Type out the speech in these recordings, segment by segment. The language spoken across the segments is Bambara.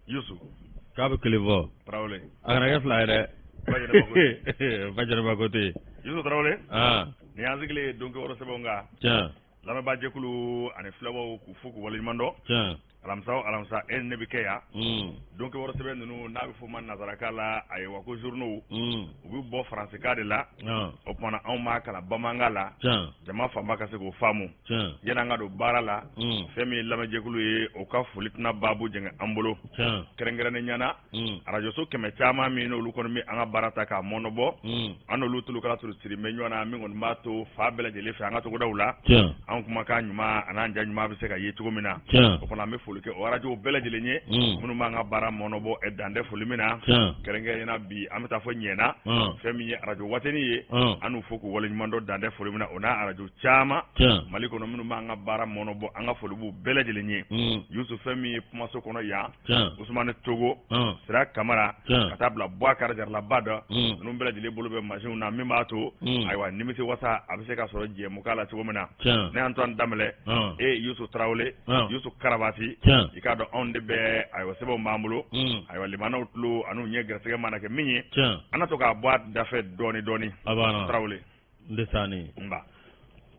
Yusu k'a bɛ kelen fɔ. Tarawele. A kana kɛ fila ye dɛ. Bajɛnɛba ko ten. Yusu Tarawele. Nin y'an sigilen ye don kibaru sɛbɛnw kan. Tiɲɛ. Lamɛnbaajɛkulu ani filɛbaw k'u fo k'u waleɲuman dɔn. Tiɲɛ. Alamisa o alamisa e ni ne bɛ kɛ yan. Don kibaru sɛbɛn ninnu n'a bɛ f'o ma nansarakan la ayiwa ko journaux. U bɛ bɔ faransikan de la. O tuma na anw b'a kalan bamanankan la. Tiɲɛ. Jama fanba ka se k'o faamu. Tiɲɛ. Yanni an ka don baara la. Fɛn min ye lamɛnjɛkulu ye o ka foli tɛna baabu jɛngɛ an bolo. Tiɲɛ. Kɛrɛnkɛrɛnnenya na. Arajoso 100 caman min n'olu kɔni bɛ an ka baara ta k'a mɔnɔbɔ. An n'olu tulukala turu siri bɛ ɲɔgɔn na min kɔni b'a to fan bɛɛ lajɛlen fɛ an ka togodaw la. Tiɲɛ. An kumakan ɲuman an'an ja ɲuman bɛ se ka ye cogo min na. Tiɲɛ. O fana an bɛ foli kɛ o arajow bɛɛ lajɛlen ye. Minnu b'an ka baara mɔnɔbɔ dan tɛ foli min na. Tiɲɛ. Kɛrɛnkɛrɛnnenya na bi an bɛ taa fɔ Ɲɛna. Fɛn min ye arajo Wateni ye. An n'u fo k'u waleɲuman dɔn dan tɛ foli min na o n'a arajo caman. Tiɲɛ. Mali kɔnɔ minnu b'an ka baara mɔnɔbɔ an ka foli b'u bɛɛ lajɛlen ye. Yusu fɛn min ye kumaso kɔnɔ yan. Tiɲɛ. Usumani Togo. Sira Kamara. Tiɲɛ. Ka taa bila Buwakari Jaralaba dɔ. Mm. Ninnu bɛɛ lajɛlen bolo bɛ mansinw na min b'a to. Ayiwa nimisi wasa a bɛ se ka sɔrɔ jɛmukan la cogo min na. Tiɲɛ. Ne Antoine Danbɛlɛ. E Yusu Tarawele. Yusu Karabati. Tiɲɛ. I k'a dɔn anw de bɛ ayiwa sɛbɛnw b'an bolo. Ayiwa limanaw tulo an'u ɲɛ gɛrɛsɛgɛ mana kɛ min ye. Tiɲɛ. An na to k'a bɔ a dafɛ dɔɔni dɔɔni. A banna. Tarawele. N tɛ taa ni. Nba.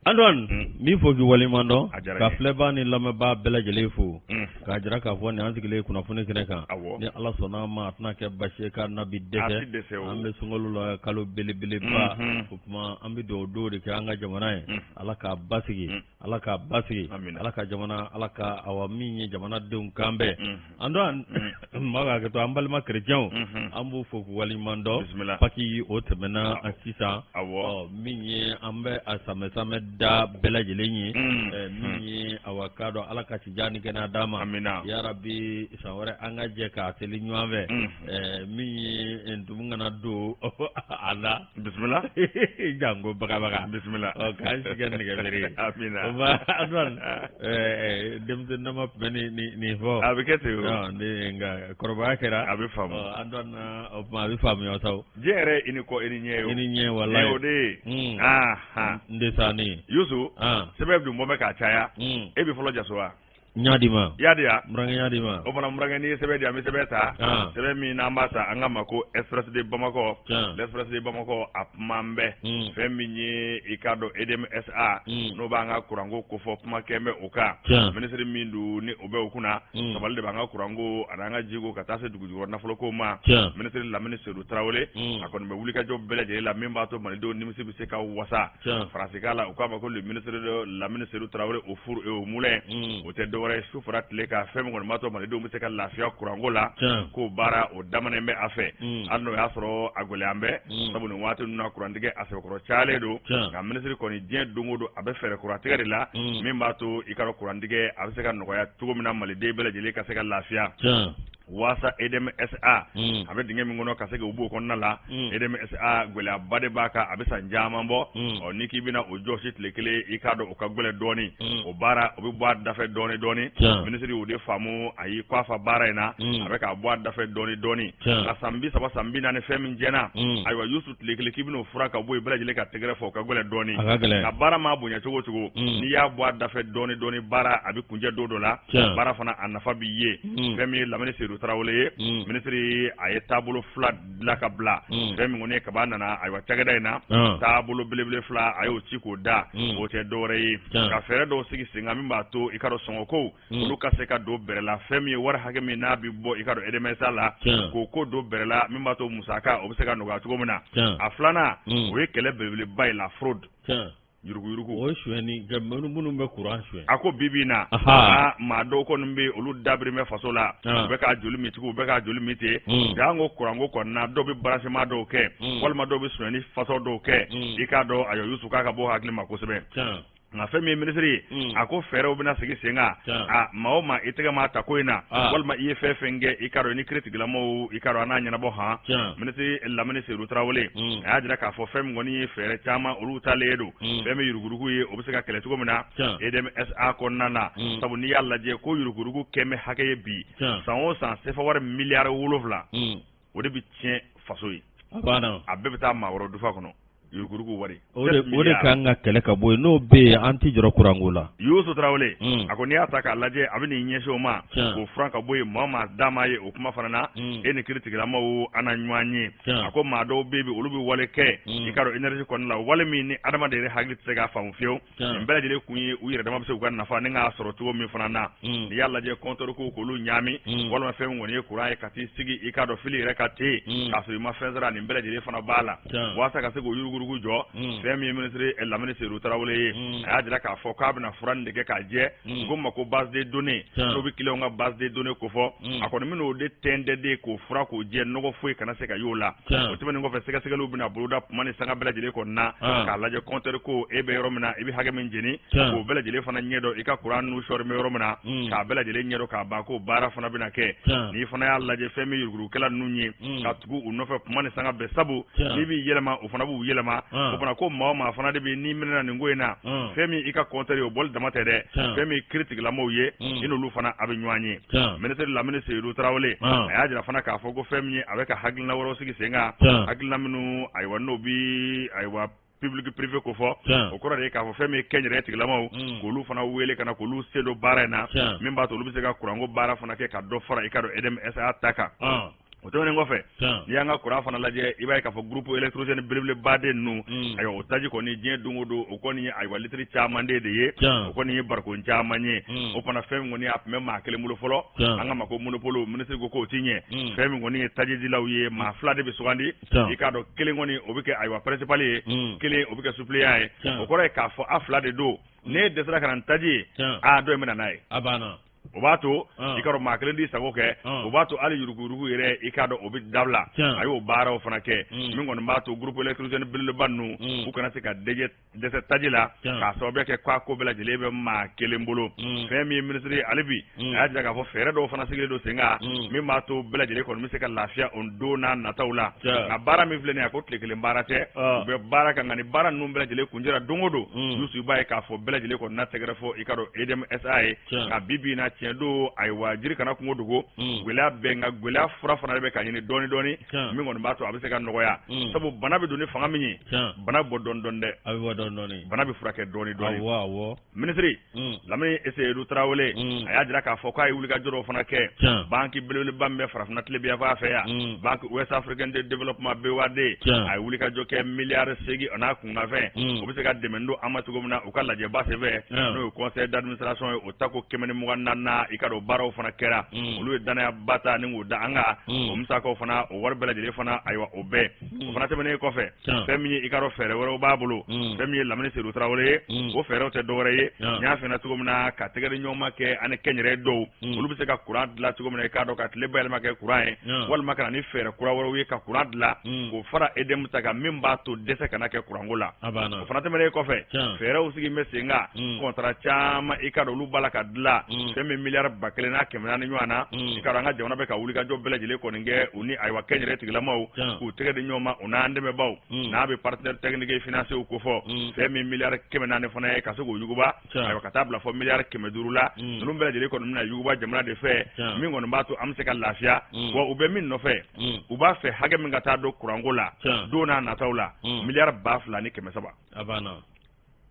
Antoine n b'i fo k'i waleɲuman dɔn A diyara n ka ye. filɛbaa ni lamɛnbaa bɛɛ lajɛlen fo Mm. k'a jira k'a fɔ nin an sigilen kunnafoni kɛnɛ kan Awɔ. ni Ala sɔnna a ma a tɛna kɛ basi ye k'a na bi A dɛsɛ ti dɛsɛ o. an bɛ sunkalo la kalo belebeleba Mhm. o tuma an bɛ dugawu don de kɛ an ka jamana ye Mm. Ala k'a basigi Mm. Ala k'a basigi Amina. Ala ka jamana Ala ka awa min ye jamanadenw kan bɛn Mhm. Antoine n b'a hakɛ to an balima kerecɛnw Mhm. an b'u fo k'u waleɲuman dɔn Bisimila. Paki o tɛmɛna sisan Awɔ. ɔ min ye an bɛ a samɛ-samɛ da bɛɛ lajɛlen ye Mm. min ye awa k'a dɔn Ala ka sijan ni kɛnɛya d'an ma Amina. yarabi san wɛrɛ an ka jɛ k'a seli ɲɔgɔn fɛ Mm. Min ye ntumu kana don a la Bisimila. janko bagabaga Bisimila. ɔ k'an si kɛ nɛgɛbere ye Amina. O ma Antoine denmisɛnnin dama tun bɛ nin fɔ A bɛ kɛ ten o. Ɔ, nka kɔrɔbaya kɛra A bɛ faamu. Ɔ, Antoine o tuma a bɛ faamuya sa o. Diɲɛ yɛrɛ i ni kɔ i ni ɲɛ ye o. I ni ɲɛ walayi. O de ye. Mm. Ahan. N tɛ taa ni. Yusu. Ah. Sɛbɛn dun bɔ bɛ k'a caya. Mm. E bɛ fɔlɔ jaso wa? N y'a d'i ma. I y'a di yan? N burankɛ y'a d'i ma. O fana burankɛ n'i ye sɛbɛn di an bɛ sɛbɛn ta. Ah. Sɛbɛn min n'an b'a ta an k'a ma ko Express de Bamakɔ. Tiɲɛ. L'Express de Bamakɔ a kuma bɛ. Mm. Fɛn min ye i k'a dɔn EDM-SA. Mm. N'o b'an ka kuranko kofɔ kuma kɛn bɛ o kan. Tiɲɛ. Minisiri min don ni o bɛ o kunna. Mm. Sabali de b'an ka kuranko ani an ka jiko ka taa se dugujukɔrɔ nafoloko ma. Tiɲɛ. Minisiri Lamini Sedu Tarawele. Mm. A kɔni bɛ wulikajɔ bɛɛ lajɛlen la min b'a to malidenw nimisi bɛ se ka wasa. Tiɲɛ. Faransikan la u k'a ma ko le ministre de Lamini Sedu Tarawele au four et au moulin. Mm. O tɛ dɔwɛrɛ ye su fara tile kan fɛn min kɔni b'a to malidenw bɛ se ka lafiya kuranko la. Tiɲɛ. K'o baara o damanen bɛ a fɛ. Mm. Hali n'o y'a sɔrɔ a gɛlɛya bɛ. Mm. Sabu nin waati ninnu na kurantigɛ a sɛbɛkɔrɔ cayalen don. Tiɲɛ. Nka minisiri kɔni diɲɛ don o don a bɛ fɛɛrɛ kuratigɛ de la. Mm. Min b'a to i ka dɔn kurantigɛ a bɛ se ka nɔgɔya cogo min na maliden bɛɛ lajɛlen ka se ka lafiya. Tiɲɛ. Waasa EDM-SA Mm. a bɛ dingɛ min kɔnɔ ka se k'o b'o kɔnɔna la. Mm. EDM-SA gɛlɛyaba de b'a kan a bɛ san caman bɔ. Mm. Ɔ n'i k'i bɛna o jɔsi tile kelen i k'a dɔn o ka gɛlɛn dɔɔni. Mm. O baara o bɛ bɔ a dafɛ dɔɔni dɔɔni. Tiɲɛ. Minisiri y'o de faamu a y'i kɔ a fa baara in na. Mm. A bɛ k'a bɔ a dafɛ dɔɔni dɔɔni. Tiɲɛ. Nka san 30 san 40 fɛn min jɛna. Mm. Ayiwa Yusu tile kelen k'i bɛn'o fura ka bɔ yen bɛɛ lajɛlen ka tɛgɛrɛ fɔ o ka gɛlɛn dɔɔni. A ka gɛlɛn. Nka baara maa bonya cogo o cogo. Mm. N'i y'a bɔ a dafɛ dɔɔni dɔɔni baara a bɛ kuncɛ don dɔ la. Tiɲɛ. Baara fana a nafa b'i ye. Mm. Fɛn min ye Lamini Sedu Tarawele ye. Mm. Minisiri a ye taabolo fila dilan ka bila. Mm. Fɛn min kɔni ye kaba nana ayiwa cakɛda in na. Ah. Taabolo belebele fila a y'o ci k'o da. Mm. O tɛ dɔwɛrɛ ye. Tiɲɛ. Ka fɛɛrɛ dɔw sigi sen kan min b'a to i ka dɔn sɔngɔkow. Mm. Olu ka se ka don bɛrɛ la fɛn min ye wari hakɛ min n'a bɛ bɔ i ka dɔn EDM-SA la. Tiɲɛ. K'o ko don bɛrɛ la min b'a to musaka o bɛ se ka nɔgɔya cogo min na. Tiɲɛ. A filanan Mm. o ye kɛlɛ belebeleba ye la fraude. Tiɲɛ. Yuruguyurugu. O ye sonyɛni kɛ minnu bɛ kuran sonya. A ko bi bi in na. Aha. Aa maa dɔw kɔni bɛ yen olu dabirin bɛ faso la. Ah. U bɛ k'a joli min tugun u bɛ k'a joli min ten. Mm. Janko kuranko kɔni na dɔw bɛ branchement dɔw kɛ. Mm. Walima dɔw bɛ sonyɛni fasɔn dɔw kɛ. Mm. I k'a dɔn ayiwa Yusu k'a ka bɔ hakili ma kosɛbɛ. Tiɲɛ. Nka fɛn min ye minisiri ye. Mm. A ko fɛɛrɛw bɛna sigi sen kan. Tiɲɛ. A maa o maa i tɛgɛ maa ta ko in na. Ah. Walima i ye fɛn fɛn kɛ i k'a dɔn ni kiiritigɛlamɔgɔw i k'a dɔn a n'a ɲɛnabɔ han. Tiɲɛ. Minisiri Lamini Sedu Tarawele. Mm. A y'a jira k'a fɔ fɛn min kɔni ye fɛɛrɛ caman olu talen don. Mm. Fɛn min yuruguyurugu ye o bɛ se ka kɛlɛ cogo min na. Tiɲɛ. EDM-SA kɔnɔna na. Mm. Sabu n'i y'a lajɛ ko yuruguyurugu kɛmɛ hakɛ ye bi. Tiɲɛ. San o san sefa wari miliyari 7. Mm. O de bɛ tiɲɛ faso ye. A banna. A bɛɛ bɛ taa maa wɛrɛ dufa kɔnɔ. Yuruguyurugu wari o de kan ka kɛlɛ ka bɔ yen, n'o bɛ yen an tɛ jɔrɔ kuranko la. Yusu Tarawele a ko n'i y'a ta k'a lajɛ, a bɛ n'i ɲɛsin o ma k'o furan ka bɔ yen, maa o maa da ma ye o kuma fana na, e ni kiiritigilamaw an na ɲɔgɔn ye. A ko maa dɔw bɛ yen, olu bɛ wale kɛ i ka dɔn énergie kɔnɔna la, wale min ni adamaden yɛrɛ hakili tɛ se k'a faamu fiyewu. Nin bɛɛ lajɛlen kun ye u yɛrɛ dama bɛ se k'u ka nafa ni k'a sɔrɔ cogo min fana na. N'i y'a lajɛ, compteur ko k'olu ɲaami, walima fɛn min kɔni ye courant ye ka t'i sigi i k'a dɔn fili yɛrɛ ka ten k'a sɔrɔ i ma fɛn sara, nin bɛɛ lajɛlen fana b'a la. Walasa ka se k'o yuruguyurugu jɔ, fɛn min ye minisiri Lamini Seyidu Tarawele ye, a y'a jira k'a fɔ k'a bɛna fura nin de kɛ k'a jɛ. U ko ma ko base de données, n'o bɛ client ka base de données kofɔ, a kɔni bɛn'o de tɛntɛn de k'o fura k'o jɛ, nɔgɔ foyi kana se ka y'o la. O tɛmɛnen kɔfɛ, sɛgɛsɛgɛliw bɛna boloda kuma ni sanga bɛɛ lajɛlen kɔnɔna na k'a lajɛ compteur ko e bɛ yɔrɔ min na, i bɛ hakɛ min jeni, k'o bɛɛ lajɛlen fana ɲɛdɔn, i ka courant n'u sɔri bɛ yɔrɔ min na, k'a bɛɛ lajɛlen ɲɛdɔn k'a ban, k'o baara fana bɛna kɛ. N'i fana y'a lajɛ, fɛn min yuruguyurugukɛla ninnu ye ka tugu u nɔfɛ kuma ni sanga bɛɛ, sabu n'i b'i yɛlɛma, u fana b'u yɛlɛma. O fana ko maa o maa fana de bɛ n'i minɛna nin ko in na, fɛn min i ka compteur ye, o bɔli dama tɛ dɛ, fɛn min kiiritigilamaw ye, i n'olu fana a bɛ ɲɔgɔn ye. Minisiri Lamini Seyidu Tarawele a y'a jira fana k'a fɔ ko fɛn min ye, a bɛ ka hakilina wɛrɛw sigi sen kan, hakilina minnu ayiwa n'o bi ayiwa public privé ko fɔ. O kɔrɔ de ye k'a fɔ fɛn min ye kɛnyɛrɛye tigilamaw, k'olu fana wele ka na k'olu sen don baara in na, min b'a to olu bɛ se ka kuranko baara fana kɛ ka dɔ fara i ka dɔn EDM SA ta kan. O tɛmɛnen kɔfɛ, n'i y'an ka kuran fana lajɛ, i b'a ye k'a fɔ groupe électrogène belebeleba de ninnu, ayiwa o taji kɔni diɲɛ don o don, o kɔni ayiwa litiri caman de ye, o kɔni ye barikon caman ye. O fana fɛn min kɔni a tun bɛ maa kelen bolo fɔlɔ, an ka ma ko monopole, minisiri ko k'o ti ɲɛ. Fɛn min kɔni ye tajidilaw ye, maa fila de bɛ sugandi, i k'a dɔn kelen kɔni o bɛ kɛ ayiwa principal ye, kelen o bɛ kɛ suppléant ye. O kɔrɔ ye k'a fɔ a fila de don, n'e dɛsɛra ka na ni taji ye, a dɔ in bɛ na n'a ye. A banna. O b'a to i ka dɔn maa kelen t'i sago kɛ, o b'a to hali yuruguyurugu yɛrɛ, i k'a dɔn o bɛ dabila. A y'o baaraw fana kɛ min kɔni b'a to groupe électrogène belebeleba ninnu u kana se ka dɛsɛ taji la k'a sababuya kɛ k'a ko bɛɛ lajɛlen bɛ maa kelen bolo. Fɛn min ye minisiri ye hali bi, a y'a jira k'a fɔ fɛɛrɛ dɔw fana sigilen don sen kan min b'a to bɛɛ lajɛlen kɔni bɛ se ka lafiya o don n'a nataw la. Nka baara min filɛ nin ye, a ko tile kelen baara tɛ, u bɛ baara kan, nka ni baara ninnu bɛɛ lajɛlen kuncɛra don o don, Yusu, i b'a ye k'a fɔ bɛɛ lajɛlen kɔni na tɛgɛrɛ fɔ i ka dɔn EDM SA ye. Nka bi bi in na, tiɲɛ don, ayiwa jiri kana kungo dogo, gɛlɛya bɛ, nka gɛlɛya fura fana de bɛ ka ɲini dɔɔni dɔɔni min kɔni b'a to a bɛ se ka nɔgɔya, sabu bana bɛ don ni fanga min ye, bana bɛ bɔ dɔɔni dɔɔni dɛ. A bɛ bɔ dɔɔni dɔɔni. Bana bɛ furakɛ dɔɔni dɔɔni. Awɔ awɔ. Minisiri Lamini Seyidu Tarawele a y'a jira k'a fɔ k'a ye wulikajɔ dɔw fana kɛ banki belebeleba min bɛ farafinna tilebinyanfan fɛ yan, Banque Ouest Africaine de Développement, BOAD. A ye wulikajɔ kɛ miliyari 8 o n'a kunkanfɛn, o bɛ se ka dɛmɛ don an ma cogo min na u ka lajɛba senfɛ, n'o ye conseil d'administration ye, o tako 124nan. I ka dɔn baaraw fana kɛra, olu ye danayaba ta ni k'o da an kan, o musakaw fana, o wari bɛɛ lajɛlen fana, ayiwa o bɛɛ o fana tɛmɛnen kɔfɛ, fɛn min ye i ka dɔn fɛɛrɛ wɛrɛw b'a bolo, fɛn min ye Lamini Seyidu Tarawele ye, o fɛɛrɛw tɛ dɔwɛrɛ ye, n y'a f'i ɲɛna cogo min na, ka tɛgɛ di ɲɔgɔn ma kɛ ani kɛnyɛrɛye dɔw, olu bɛ se ka kuran dilan cogo min na, i k'a dɔn ka tile bayɛlɛma kɛ kuran ye, walima ka na ni fɛɛrɛ kura wɛrɛw ye ka kuran dilan k'o fara EDM ta kan, min b'a to dɛsɛ kana kɛ kuranko la. O fana tɛmɛnen kɔfɛ, fɛɛrɛw sigi bɛ sen kan, contrat caman, i ka dɔn olu b'a la ka dilan, fɛn min miliyari 1400 ɲɔgɔn na. I ka dɔn an ka jamana bɛ ka wulikajɔ bɛɛ lajɛlen kɔni kɛ, u ni ayiwa kɛnyɛrɛye tigilamaw k'u tɛgɛ di ɲɔgɔn ma, u n'an dɛmɛbaaw n'a bɛ partenaire technique et financier kofɔ, fɛn min miliyari 400 fana ye ka se k'o yuguba, ayiwa ka taa bila fɔ miliyari 500 la. Ninnu bɛɛ lajɛlen kɔni bɛna yuguba jamana de fɛ, min kɔni b'a to an bɛ se ka lafiya. Wa u bɛ min nɔfɛ, u b'a fɛ hakɛ min ka taa don kuranko la don n'a nataw la, miliyari 2300. A banna.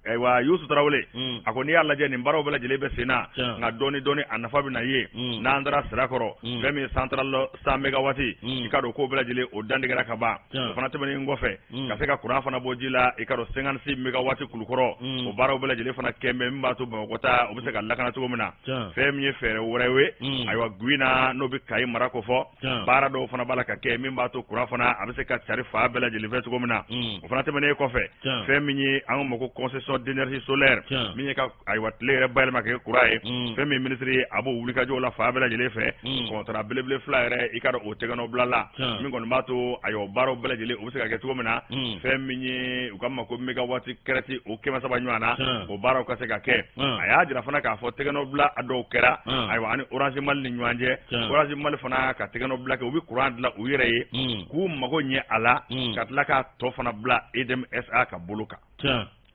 Ayiwa Yusu Tarawele a ko n'i y'a lajɛ, nin baaraw bɛɛ lajɛlen bɛ sen na, nka dɔɔni dɔɔni a nafa bɛ na ye. N'an taara Sirakɔrɔ, fɛn min ye centrale 100 mégawatts, i ka dɔn k'o bɛɛ lajɛlen o dantigɛra ka ban. O fana tɛmɛnen kɔfɛ, ka se ka kuran fana bɔ ji la, i ka dɔn 56 mégawatts Kulukɔrɔ, o baaraw bɛɛ lajɛlen fana kɛ bɛ, min b'a to Bamakɔ ta o bɛ se ka lakana cogo min na. Fɛn min ye fɛɛrɛ wɛrɛ ye, ayiwa Guyina, n'o bɛ Kayi mara ko fɔ, baara dɔw fana b'a la ka kɛ min b'a to kuran fana a bɛ se ka cari fan bɛɛ lajɛlen fɛ cogo min na. O fana tɛmɛnen kɔfɛ, fɛn min ye an ko ma ko concession d'énergie solaire, min ye ka ayiwa tile yɛrɛ bayɛlɛma ka kɛ kuran ye, fɛn min minisiri ye, a b'o wulikajɔw la fan bɛɛ lajɛlen fɛ. Contrat belebele fila yɛrɛ, i ka dɔn o tɛgɛnɔ bila la, min kɔni b'a to ayiwa baaraw bɛɛ lajɛlen o bɛ se ka kɛ cogo min na. Fɛn min ye u ka ma ko mégawatt crête o 300 ɲɔgɔn na, o baaraw ka se ka kɛ. A y'a jira fana k'a fɔ tɛgɛnɔ bila a dɔw kɛra ayiwa ani Orange Mali ni ɲɔgɔn cɛ. Orange Mali fana ka tɛgɛnɔ bila kɛ, u bɛ kuran dilan u yɛrɛ ye k'u mago ɲɛ a la, ka tila k'a tɔ fana bila EDM SA ka bolo kan.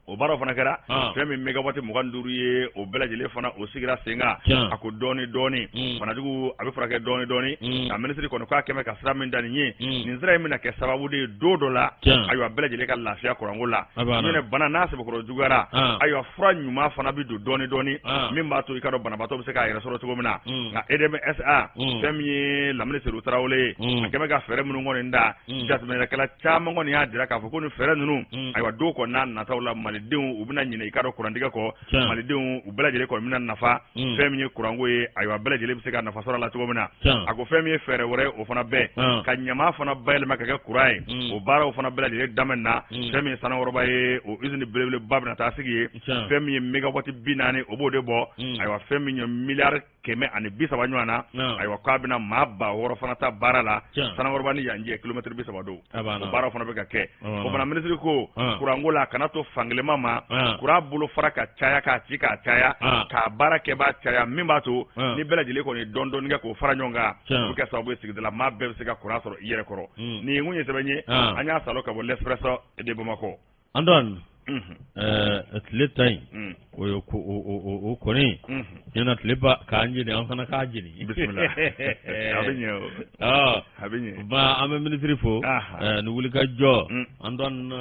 O baaraw fana kɛra fɛn min mégawati 25 ye, o bɛɛ lajɛlen fana o sigira sen kan. A ko dɔɔni dɔɔni, banajugu a bɛ furakɛ dɔɔni dɔɔni. Nka minisiri kɔni k'a kɛmɛ ka sira min da nin ye, nin sira in bɛna kɛ sababu de ye don dɔ la, ayiwa, bɛɛ lajɛlen ka lafiya kuranko la. Ɲinɛ bana n'a sɛbɛkɔrɔ juguyara, ayiwa, fura ɲuman fana bɛ don dɔɔni dɔɔni min b'a to i ka dɔn banabaatɔ bɛ se k'a yɛrɛ sɔrɔ cogo min na. Nka EDM SA, fɛn min ye Lamini Seydou Tarawele ye, a kɛmɛ ka fɛɛrɛ minnu kɔni da, jateminɛkɛla caman kɔni y'a jira k'a fɔ ko nin fɛɛrɛ ninnu, ayiwa, don kɔni n'a nataw la, malidenw u bɛna ɲinɛ i ka dɔn kurantigɛ kɔ. Malidenw u bɛɛ lajɛlen kɔni bɛna nafa fɛn min ye kuranko ye, ayiwa, bɛɛ lajɛlen bɛ se ka nafa sɔrɔ a la cogo min na. A ko fɛn min ye fɛɛrɛ wɛrɛ, o fana bɛɛ ka ɲama fana bayɛlɛma ka kɛ kuran ye, o baaraw fana bɛɛ lajɛlen daminɛ na. Fɛn min ye Sanankɔrɔba ye, o usine belebeleba bɛna taa sigi ye, fɛn min ye mégawati 40, o b'o de bɔ. Ayiwa, fɛn min ye miliyari 130 ɲɔgɔn na, ayiwa, k'a bɛna maa 6000 fana ta baara la. Sanankɔrɔba ni yan cɛ, kilomɛtiri 30 don, o baaraw fana bɛ ka kɛ. O fana minisiri ko kuranko la, a kana to fankelenma ma, kuran bolo fara ka caya, k'a ci k'a caya, k'a baara kɛbaa caya, min b'a to ni bɛɛ lajɛlen kɔni dɔɔni dɔɔni kɛ k'o fara ɲɔgɔn kan, o bɛ kɛ sababu ye sigidala maa bɛɛ bɛ se ka kuran sɔrɔ i yɛrɛ kɔrɔ. Nin kun ye sɛbɛn ye, an y'a salo ka bɔ L'Express de Bamakɔ. Antoine, tile ta in, o ye o kɔni ɲɛna tile ba k'an jeni, an fana k'a jeni. Bisimila, a bɛ ɲɛ o. A bɛ ɲɛ. Ba, an bɛ minisiri fo ni wulikajɔ. Antoine,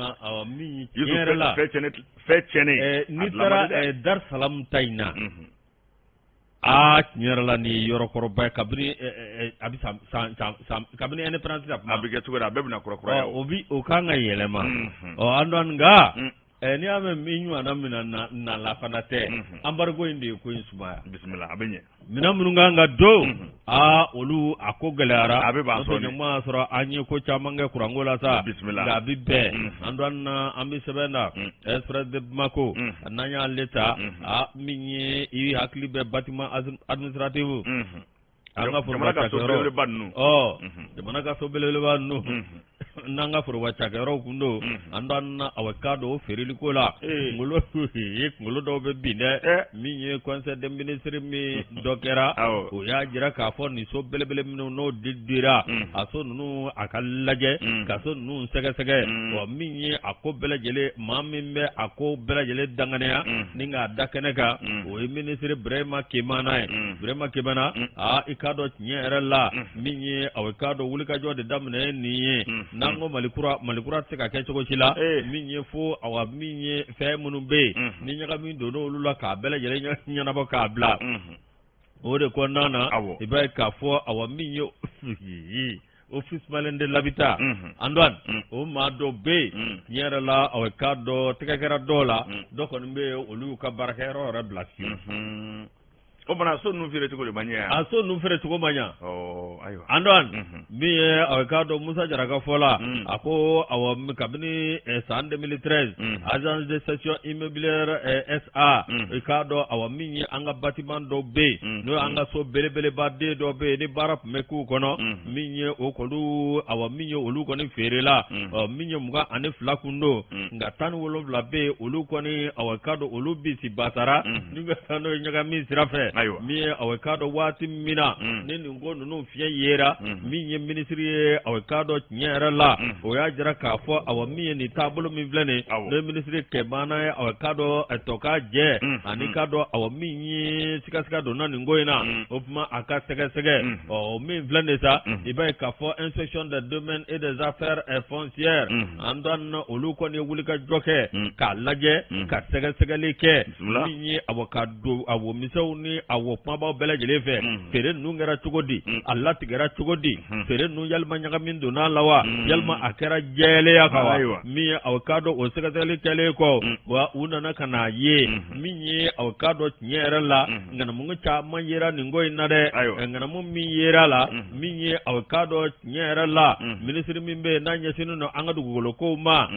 min tiɲɛ yɛrɛ la, fɛn tiɲɛnen. N'i taara Dar Salam ta in na, aa, tiɲɛ yɛrɛ la, nin ye yɔrɔ kɔrɔba ye kabini a bɛ san san kabini indépendance la. A bɛ kɛ cogo di, a bɛɛ bɛna kura kuraya. O bi o kan ka yɛlɛma. Ɔ, Antoine, nka n'i y'a mɛn min ɲɔgɔnna mina na la fana tɛ, embargo in de ye ko in sumaya. Bisimila, a bɛ ɲɛ. Minɛn minnu kan ka don, aa, olu a ko gɛlɛyara. A bɛ ban sɔɔni. Ɲɔgɔn y'a sɔrɔ an ye ko caman kɛ kuranko la sa. Bisimila. Nka a bɛ bɛn. Antoine, an bɛ sɛbɛn na Express de Bamako, n'an y'ale ta, a min ye i hakili bɛ bâtiment administratif, an ka foroba cakɛyɔrɔ ninnu. Ɔ, jamana ka so belebeleba ninnu n'an ka foroba cakɛyɔrɔw kun don, Antoine, awa, k'a don o feereliko la, kunkolo ye kunkolo dɔw bɛ bin dɛ. Min ye conseil des ministres min dɔ kɛra, o y'a jira k'a fɔ nin so belebele minnu n'o dira, a so ninnu a ka lajɛ ka so ninnu sɛgɛsɛgɛ. Wa min ye a ko bɛɛ lajɛlen, maa min bɛ a ko bɛɛ lajɛlen danganiya ni k'a da kɛnɛ kan, o ye minisiri Burama Kemana ye. Burama Kemana, aa, i k'a dɔn tiɲɛ yɛrɛ la, min ye aw k'a dɔn wulikajɔ de daminɛ nin ye. N'an ko Malikura, Malikura tɛ se ka kɛ cogo si la min ye fo, awa, min ye fɛn minnu bɛ yen ni ɲagami donna olu la, k'a bɛɛ lajɛlen ɲɛnabɔ k'a bila. O de kɔnɔna na, i b'a ye k'a fɔ, awa, min ye Office malien de l'habitat, Antoine, o maa dɔw bɛ yen, tiɲɛ yɛrɛ la, aw k'a dɔn tɛgɛ kɛra dɔw la, dɔ kɔni bɛ yen, olu y'u ka baarakɛyɔrɔ yɛrɛ bila fiyewu. O fana so ninnu feere cogo de ma ɲɛ. A so ninnu feere cogo ma ɲɛ. Ayiwa. Antoine, min ye aw k'a dɔn Musa Jara ka fɔ la, a ko awa, kabini san 2013, agence de cession immobilière SA, i k'a dɔn, awa, min ye an ka bâtiment dɔw bɛ yen, n'o y'an ka so belebeleba den dɔw bɛ yen ni baara tun bɛ k'u kɔnɔ, min ye o kɔni, awa, min ye olu kɔni feerela, min ye 22 kun don, nka 17 bɛ yen, olu kɔni, awa, k'a dɔn olu bisi basara ni ka taa n'o ye ɲagami sira fɛ. Min ye aw k'a dɔn waati min na ni nin ko ninnu fiɲɛ yera, min ye minisiri ye, aw k'a dɔn tiɲɛ yɛrɛ la, o y'a jira k'a fɔ, awa, min ye nin taabolo min filɛ nin, n'o ye minisiri Kɛmana ye, aw k'a dɔn tɔ k'a jɛ ani k'a dɔn, awa, min ye sigasiga donna nin ko in na, o tuma a ka sɛgɛsɛgɛ. Ɔ, min filɛ nin sa, i b'a ye k'a fɔ inspection des domaines et des affaires foncières, Antoine, olu kɔni ye wulikajɔ kɛ k'a lajɛ ka sɛgɛsɛgɛli kɛ, min ye, awa, ka don a wo misɛnw ni a wo kumabaw bɛɛ lajɛlen fɛ, feere ninnu kɛra cogo di, a latigɛra cogo di, feere ninnu yalima ɲagami donna a la wa, yalima a kɛra jɛlenya kan wa? Min ye aw k'a dɔn o sɛgɛsɛgɛli kɛlen kɔ, wa u nana ka n'a ye, min ye aw k'a dɔn tiɲɛ yɛrɛ la, ŋanamu caman yera nin ko in na dɛ. Ŋanamu min yera la, min ye aw k'a dɔn tiɲɛ yɛrɛ la, minisiri min bɛ yen n'a ɲɛsinnen don an ka dugukolo kow ma,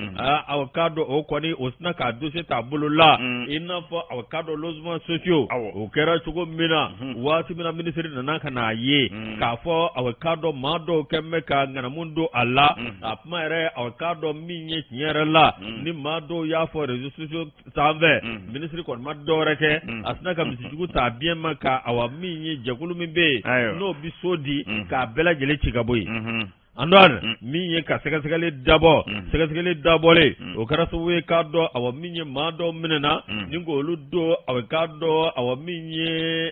aw k'a dɔn o kɔni o sinna k'a dossier t'a bolo la, i n'a fɔ aw k'a dɔn logements sociaux o kɛra cogo min na. Waati min na minisiri nana ka n'a ye k'a fɔ aw k'a dɔn maa dɔw kɛlen bɛ ka ŋanamu don a la, a kuma yɛrɛ, aw k'a dɔn min ye tiɲɛ yɛrɛ la, ni maa dɔw y'a fɔ réseaux sociaux sanfɛ, minisiri kɔni ma dɔwɛrɛ kɛ, a sinna ka misijugu ta biɲɛ ma ka, awa, min ye jɛkulu min bɛ yen n'o bɛ so di, k'a bɛɛ lajɛlen ci ka bɔ yen. Antoine min ye ka sɛgɛsɛgɛli dabɔ sɛgɛsɛgɛli dabɔlen o kɛra sababu ye k'a dɔn awa min ye maa dɔw minɛna ni k'olu don awa k'a dɔn awa min ye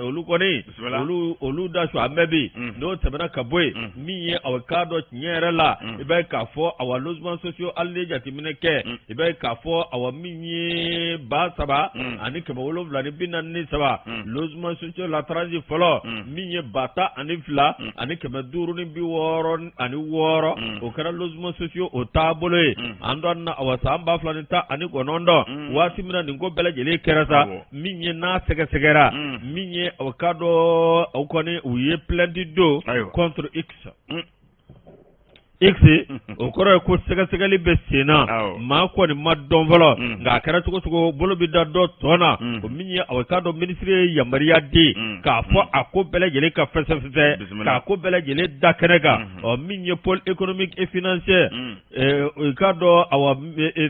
olu kɔni olu da su an bɛɛ bi n'o tɛmɛna ka bɔ yen min ye awa k'a dɔn tiɲɛ yɛrɛ la i b'a ye k'a fɔ awa logements sociaux hali ni jateminɛ kɛ i b'a ye k'a fɔ awa min ye 3743 logements sociaux la tranche fɔlɔ min ye 12566 o kɛra logements sociaux o taabolo ye Antoine awa san 2019 waati min na nin ko bɛɛ lajɛlen kɛra sa min ye n'a sɛgɛsɛgɛra min ye o k'a dɔn o kɔni u ye plainte don contre x x o kɔrɔ ye ko sɛgɛsɛgɛli bɛ sen na maa kɔni ma dɔn fɔlɔ nka a kɛra cogo cogo bolo bɛ da dɔ tɔn na o min ye o k'a dɔn minisiri ye yamaruya di k'a fɔ a ko bɛɛ lajɛlen ka fɛsɛfɛsɛ k'a ko bɛɛ lajɛlen da kɛnɛ kan ɔ min ye pôle économique et financier i k'a dɔn awa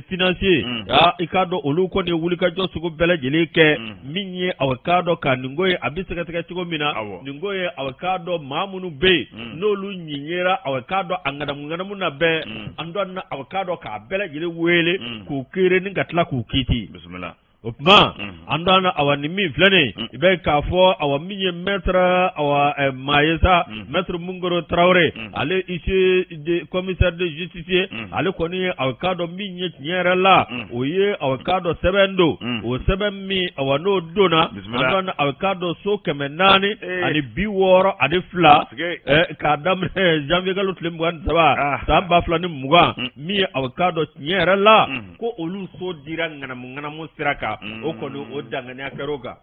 financier i k'a dɔn olu kɔni ye wulikajɔ sugu bɛɛ lajɛlen kɛ min ye awa k'a dɔn ka nin ko ye a bɛ sɛgɛsɛgɛ cogo min na nin ko ye awa k'a dɔn maa minnu bɛ yen n'olu ɲin yera awa k'a dɔn a ŋanamu ŋanamu na bɛɛ Antoine awa k'a dɔn k'a bɛɛ lajɛlen wele k'u kiiri ni ka tila k'u kiiti. O tuma Antoine awa nin min filɛ nin i bɛ k'a fɔ awa min ye maître awa maa ye sa maître Mungoro Tarawele ale huissier de commissaire de justice ye ale kɔni ye awa k'a dɔn min ye tiɲɛ yɛrɛ la o ye awa k'a dɔn sɛbɛn don o sɛbɛn min awa n'o donna Antoine awa k'a dɔn so 462 k'a daminɛ janvier kalo tile 23 san 2020 min ye awa k'a dɔn tiɲɛ yɛrɛ la ko olu so dira ŋanamu ŋanamu sira kan o kɔni o danganiya kɛra o kan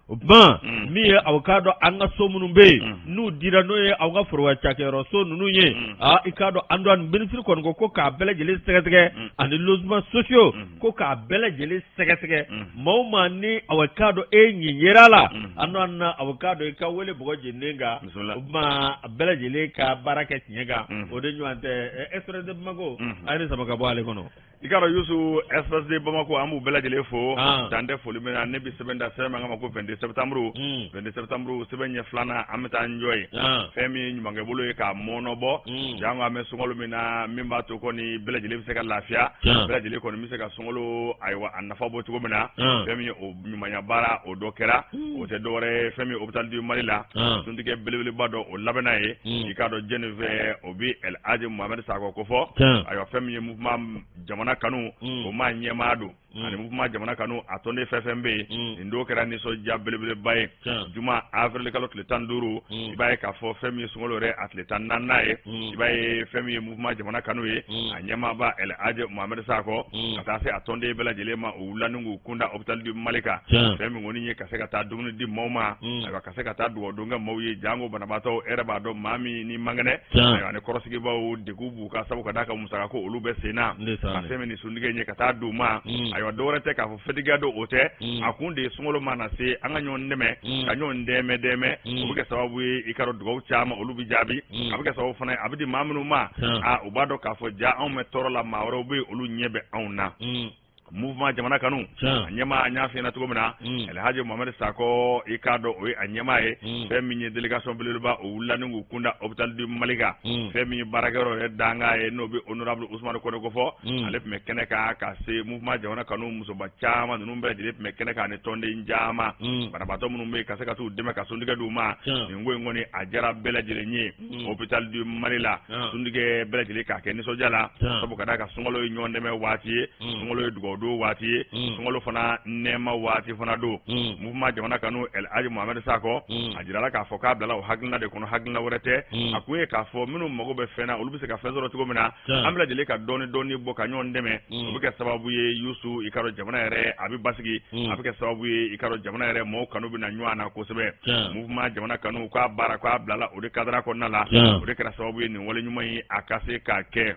o tuma min ye aw k'a dɔn an ka so minnu bɛ yen n'u dira n'o ye aw ka foroba cakɛyɔrɔ so ninnu ye aa i k'a dɔn Antoine minisiri kɔni ko ko k'a bɛɛ lajɛlen sɛgɛsɛgɛ ani logements sociaux ko k'a bɛɛ lajɛlen sɛgɛsɛgɛ maa o maa ni aw k'a dɔn e ɲin yera la Antoine aw k'a dɔn i ka wele bɔgɔ jeninen kan o tuma a bɛɛ lajɛlen ka baara kɛ tiɲɛ kan o de ɲɔgɔn tɛ Express de Bamako a ye nin sama ka bɔ ale kɔnɔ. I k'a dɔn Yusu Express de Bamako an b'u bɛɛ lajɛlen fo dan tɛ foli min na ne bɛ sɛbɛn da sɛbɛn min kama ko 22 septembre 22 septembre sɛbɛn ɲɛ filanan an bɛ taa an jɔ yen fɛn min ye ɲumankɛbolo ye k'a mɔɔnɔbɔ janko an bɛ sunkalo min na min b'a to kɔni bɛɛ lajɛlen bɛ se ka lafiya bɛɛ lajɛlen kɔni bɛ se ka sunkalo ayiwa a nafa bɔ cogo min na fɛn min ye o ɲumanya baara o dɔ kɛra o tɛ dɔwɛrɛ ye fɛn min ye hôpital du Mali la suntigɛ belebeleba dɔ o labɛnna yen i k'a dɔn jɛni fɛ o bɛ El Hadji Mohamed Sakɔ kofɔ ayiwa fɛn min ye mouvement jamana kanu o maa ɲɛmaa don ani mouvement jamana kanu a tɔnden fɛn fɛn bɛ yen nin don kɛra nisɔndiya belebeleba ye juma avril kalo tile 15 i b'a ye k'a fɔ fɛn min ye sunkalo yɛrɛ a tile 14nan ye i b'a ye fɛn min ye mouvement jamana kanu ye a ɲɛmaaba El Hadji Mohamed Sakɔ ka taa se a tɔnden bɛɛ lajɛlen ma u wulila ni k'u kunda hôpital du Mali kan fɛn min kɔni ye ka se ka taa dumuni di maaw ma ayiwa ka se ka taa dugawudon kɛ maaw ye janko banabaatɔ e yɛrɛ b'a dɔn maa min ni man kɛnɛ ayiwa ni kɔrɔsigibaw degun b'u kan sabu ka d'a kan musaka ko olu bɛ sen na ka fɛn min ni suntigɛ ye ka taa d'u ma ayiwa dɔwɛrɛ tɛ k'a fɔ fɛtigiya don o tɛ a kun de ye sunkalo mana se an ka ɲɔgɔn dɛmɛ ka ɲɔgɔn dɛmɛ dɛmɛ o bɛ kɛ sababu ye i k'a dɔn dugawu caman olu bɛ jaabi a bɛ kɛ sababu fana ye a bɛ di maa minnu ma aa u b'a dɔn k'a fɔ ja anw bɛ tɔɔrɔ la maa wɛrɛw bɛ yen olu ɲɛ bɛ anw na mouvement jamana kanu a ɲɛmaa an y'a f'i ɲɛna cogo min na Alhaji Mohamed Sakɔ i k'a dɔn o ye a ɲɛmaa ye fɛn min ye délégation belebeleba o wulila ni k'u kunda hôpital du Mali kan fɛn min ye baarakɛyɔrɔ yɛrɛ dankan ye n'o bɛ honorable Ousmane Kone kofɔ ale tun bɛ kɛnɛ kan ka se mouvement jamana kanu musoba caman ninnu bɛɛ lajɛlen tun bɛ kɛnɛ kan ani tɔnden caman banabaatɔ minnu bɛ yen ka se ka t'u dɛmɛ ka suntigɛ d'u ma nin ko in kɔni a diyara bɛɛ lajɛlen ye hôpital du Mali la suntigɛ bɛɛ lajɛlen k'a kɛ nisɔndiya la sabu ka d'a kan sunkalo ye ɲɔgɔn dɛmɛ waati ye sunkalo ye dugawudon waati ye sunkalo fana nɛɛma waati fana don mouvement jamana kanu El Hadji Mohamed Sakɔ a jirala k'a fɔ k'a bilala o hakilina de kɔnɔ hakilina wɛrɛ tɛ a kun ye k'a fɔ minnu mago bɛ fɛn na olu bɛ se ka fɛn sɔrɔ cogo min na an bɛɛ lajɛlen ka dɔɔni dɔɔni bɔ ka ɲɔgɔn dɛmɛ o bɛ kɛ sababu ye Yusu i k'a dɔn jamana yɛrɛ a bɛ basigi a bɛ kɛ sababu ye i k'a dɔn jamana yɛrɛ mɔgɔw kanu bɛ na ɲɔgɔn na kosɛbɛ mouvement jamana kanu k'a baara k'a bilala o de cadre kɔnɔna la o de kɛra sababu ye nin wale ɲuman ye a ka se k'a kɛ.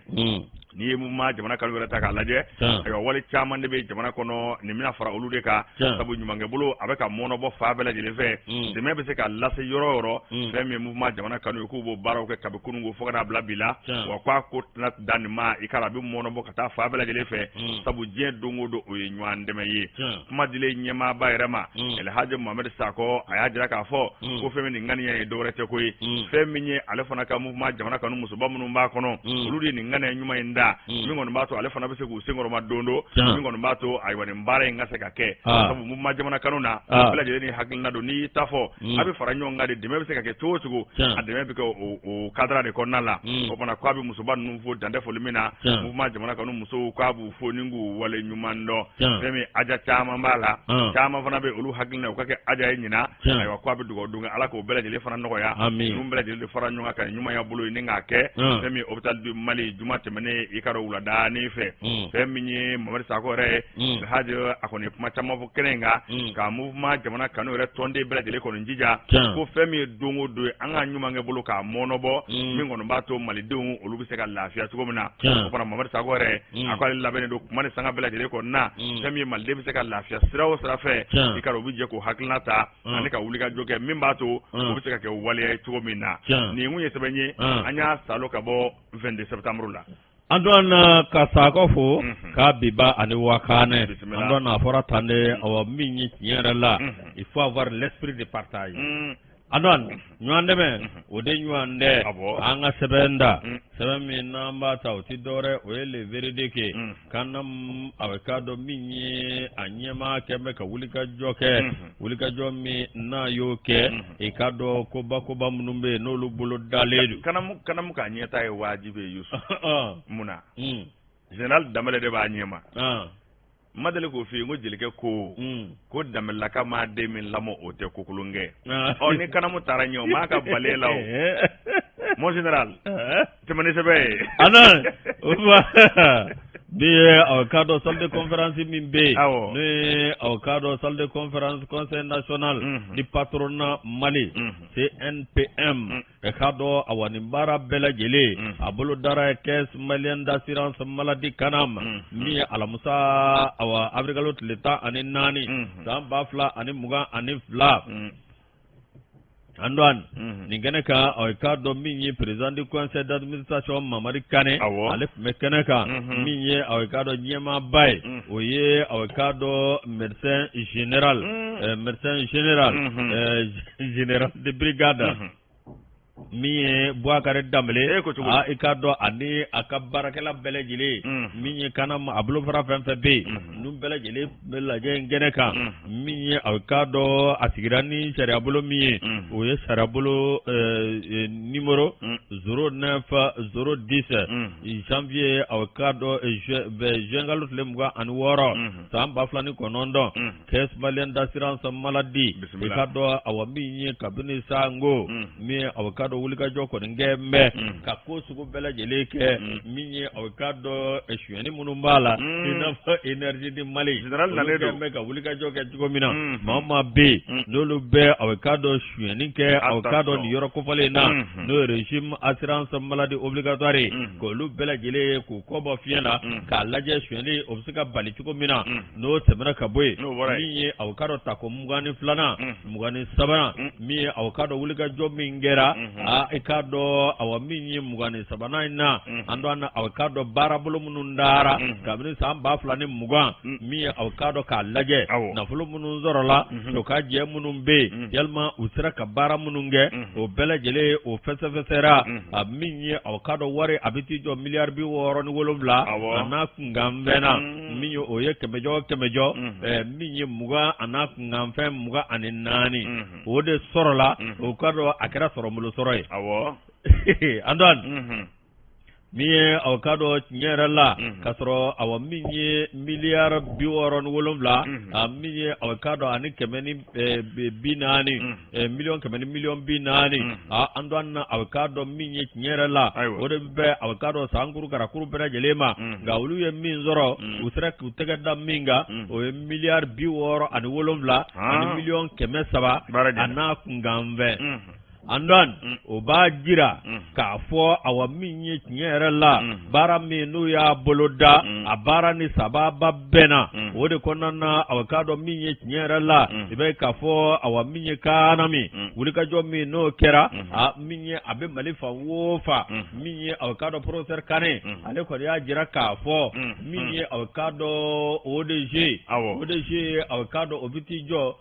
N'i ye mouvement jamana kanu yɛrɛ ta k'a lajɛ, ayiwa, wale caman de bɛ jamana kɔnɔ nin bɛna fara olu de kan, sabu ɲumankɛ bolo a bɛ ka mɔnɔbɔ fan bɛɛ lajɛlen fɛ. Dɛmɛ bɛ se ka lase yɔrɔ o yɔrɔ, fɛn min ye mouvement jamana kanu ye, k'u b'o baaraw kɛ kabi kununko fo ka n'a bila bi la. Wa k'a ko tɛna dan nin ma, i k'a a bɛ mɔnɔbɔ ka taa fan bɛɛ lajɛlen fɛ, sabu diɲɛ don o don o ye ɲɔgɔn dɛmɛ ye. Kuma dilen ɲɛmaaba yɛrɛ ma, Elhaji Mohamed Sakɔ, a y'a jira k'a fɔ ko fɛn min nin ŋaniya ye dɔwɛrɛ tɛ ko ye, fɛn min ye ale fana ka mouvement jamana kanu musoba minnu b'a kɔnɔ, olu de ye nin ŋaniya ɲuman in da, min kɔni b'a to ale fana bɛ se k'u senkɔrɔma don don, min kɔni b'a to, ayiwa, nin baara in ka se ka kɛ, sabu mouvement jamana kanu na, bɛɛ lajɛlen ni hakilina don. N'i y'i ta fɔ, a bɛ fara ɲɔgɔn kan de. Dɛmɛ bɛ se ka kɛ cogo o cogo, a dɛmɛ bɛ kɛ o cadre de kɔnɔna la. O fana k'a bɛ musoba ninnu fo dantɛ foli min na. Mouvement jamana kanu musow, k'a b'u fo ni k'u wale ɲuman dɔn. Fɛn min aja caman b'a la, caman fana bɛ olu hakilina u ka kɛ aja ye ɲinan. Ayiwa, k'a bɛ dugawu don kɛ, Ala k'o bɛɛ lajɛlen fana nɔgɔya. Ninnu bɛɛ lajɛlen de fara ɲɔgɔn kan ka ɲumanya bolo ni k'a kɛ fɛn min hôpital du Mali juma tɛmɛnen, i ka dɔn, wuladanin fɛ. Fɛn min ye Mamadu Sakɔ yɛrɛ ye, Alhaji, a kɔni ye kuma caman fɔ kɛnɛ in kan, ka mouvement jamana kanu yɛrɛ tɔnden bɛɛ lajɛlen kɔni jija ko fɛn min ye don o don ye, an ka ɲumankɛ bolo k'a mɔnɔbɔ, min kɔni b'a to malidenw olu bɛ se ka lafiya cogo min na. O fana Mamadu Sakɔ yɛrɛ, a ko ale labɛnnen don kuma ni sanga bɛɛ lajɛlen kɔnɔna na, fɛn min ye maliden bɛ se ka lafiya sira o sira fɛ, i ka dɔn, u bɛ jɛ k'o hakilina ta ani ka wulikajɔ kɛ min b'a to o bɛ se ka kɛ waleya ye cogo min na. Nin kun ye sɛbɛn ye an y'a salo ka bɔ 22 septembre la. Antoine, ka Sakɔ fo k'a biba ani wakanɛ. Antoine, a fɔra tan de, awa, min ye tiɲɛ yɛrɛ la, il faut avoir l'esprit de partage. Antoine, ɲɔgɔn dɛmɛ, o de ɲɔgɔn tɛ. An ka sɛbɛn da, sɛbɛn min n'an b'a ta, o tɛ dɔwɛrɛ, o ye Le Verdict ye. Kanam, a bɛ k'a dɔn min ye a ɲɛmaa kɛ bɛ ka wulikajɔ kɛ, wulikajɔ min n'a y'o kɛ, i k'a dɔn koba koba minnu bɛ yen n'olu bolo dalen don. Kanamu ka ɲɛta ye wajibi ye, Yusuf. Mun na? Général Danbɛlɛ de b'a ɲɛma. N ma deli k'o f'i ye n ko jelikɛ ko ko Danbɛlɛlaka maa den min lamɔ, o tɛ kokolon kɛ. Ɔ, ni Kanamu taara ɲɛ, o m'a ka bale la o. Mon général, tɛmɛ ni sɛbɛn ye. Ana bi ye, aw k'a dɔn salle de conférence min bɛ yen, n'o ye, aw k'a dɔn, salle de conférence Conseil national du patronat Mali, CNPM, ɛ k'a dɔn, awa, nin baara bɛɛ lajɛlen a bolo dara ye Caisse malienne d'assurance maladie Kanam, min ye alamisa, awa, avril tile 14, san 2022. Antoine, nin kɛnɛ kan, aw k'a dɔn min ye président du conseil d'administration Mamadi Kane, ale tun bɛ kɛnɛ kan. Min ye, aw k'a dɔn, ɲɛmaaba ye, o ye, aw k'a dɔn, médecin général, général de brigade, min ye Bubakari Danbele, i k'a dɔn, ani a ka baarakɛla bɛɛ lajɛlen, min ye Kanam a bolofara fɛn fɛn bɛ yen, ninnu bɛɛ lajɛlen bɛ lajɛ in kɛnɛ kan. Min ye, a k'a dɔn, a sigira ni sariya bolo min ye, o ye sariya bolo numéro 09 010, janvier, a k'a dɔn, juin kalo tile 26, san 2009, Caisse malienne d'assurance maladie, i k'a dɔn, awa, min ye kabini sango min ye, aw k'a dɔn, wulikajɔ kɔni kɛ mɛn ka ko sugu bɛɛ lajɛlen kɛ, min ye, aw k'a dɔn, sonyɛni minnu b'a la, i n'a fɔ Énergie du Mali, olu bɛ ka wulikajɔ kɛ cogo min na, maa o maa bɛ yen n'olu bɛ, aw k'a dɔn, sonyɛni kɛ, aw k'a dɔn, nin yɔrɔ kofɔlen in na, n'o ye régime assurance maladie obligatoire ye, k'olu bɛɛ lajɛlen k'u kɔ bɔ fiɲɛ na k'a lajɛ sonyɛni o bɛ se ka bali cogo min na. N'o tɛmɛna ka bɔ yen, min ye, aw k'a dɔn, tako 22nan, 23nan, min ye, aw k'a dɔn, wulikajɔ min kɛra, aa, i k'a dɔn, awa, min ye 23nan in na, an dɔn, aw k'a dɔn, baarabolo minnu dara kabini san 2020, min ye, aw k'a dɔn, k'a lajɛ nafolo minnu sɔrɔla, o ka jɛ minnu bɛ yen, yalima u sera ka baara minnu kɛ, o bɛɛ lajɛlen o fɛsɛfɛsɛra. A min ye, aw k'a dɔn, wari a bɛ t'i jɔ miliyari 67 a n'a kunkanfɛn na, min ye, o ye kɛmɛjɔ kɛmɛjɔ, min ye 20 a n'a kunkanfɛn 24, o de sɔrɔla. O k'a dɔn a kɛra sɔrɔbolo sɔrɔ ye. Antoine, min ye, aw k'a dɔn, tiɲɛ yɛrɛ la, k'a sɔrɔ, awa, min ye miliyari 67, a min ye, aw k'a dɔn, ani 140, miliyɔn 100 ni miliyɔn 40, an don na, aw k'a dɔn, min ye tiɲɛ yɛrɛ la, o de bɛ, aw k'a dɔn, san kuru karakuru bɛɛ lajɛlen ma. Nka olu ye min sɔrɔ, u sera k'u tɛgɛ da min kan, o ye miliyari 67 ani miliyɔn 300 a n'a kunkanfɛn. Antoine o b'a jira k'a fɔ awa min ye tiɲɛ yɛrɛ la baara min n'u y'a boloda a baara ni sababa bɛnna o de kɔnɔna na awa k'a dɔn min ye tiɲɛ yɛrɛ la i b'a ye k'a fɔ awa min ye CANAM wulikajɔ min n'o kɛra a min ye a bɛ Mali fan o fan min ye awa k'a dɔn professeur Kane ale kɔni y'a jira k'a fɔ min ye awa k'a dɔn ODG ODG awa k'a dɔn o bɛ t'i jɔ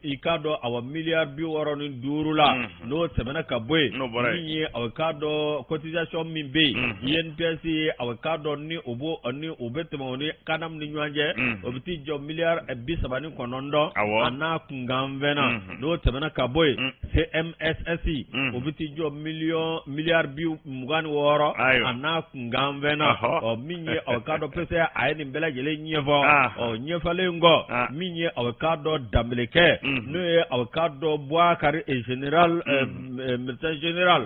i k'a dɔn awa miliyari 65 la n'o tɛmɛna ka bɔ yen min ye awa k'a dɔn cotisation min bɛ yen INPS awa k'a dɔn ni o b'o ni o bɛ tɛmɛ o ni CANAM ni ɲɔgɔn cɛ o bɛ t'i jɔ miliyari 39 a n'a kunkanfɛn na n'o tɛmɛna ka bɔ yen CMSS o bɛ t'i jɔ miliyari 26 a n'a kunkanfɛn na ɔ min ye aw k'a dɔn PCA a ye nin bɛɛ lajɛlen ɲɛfɔ ɔ ɲɛfɔlen kɔ min ye aw k'a dɔn Danbelekɛ n'o ye aw k'a dɔn Bubakari général médecin général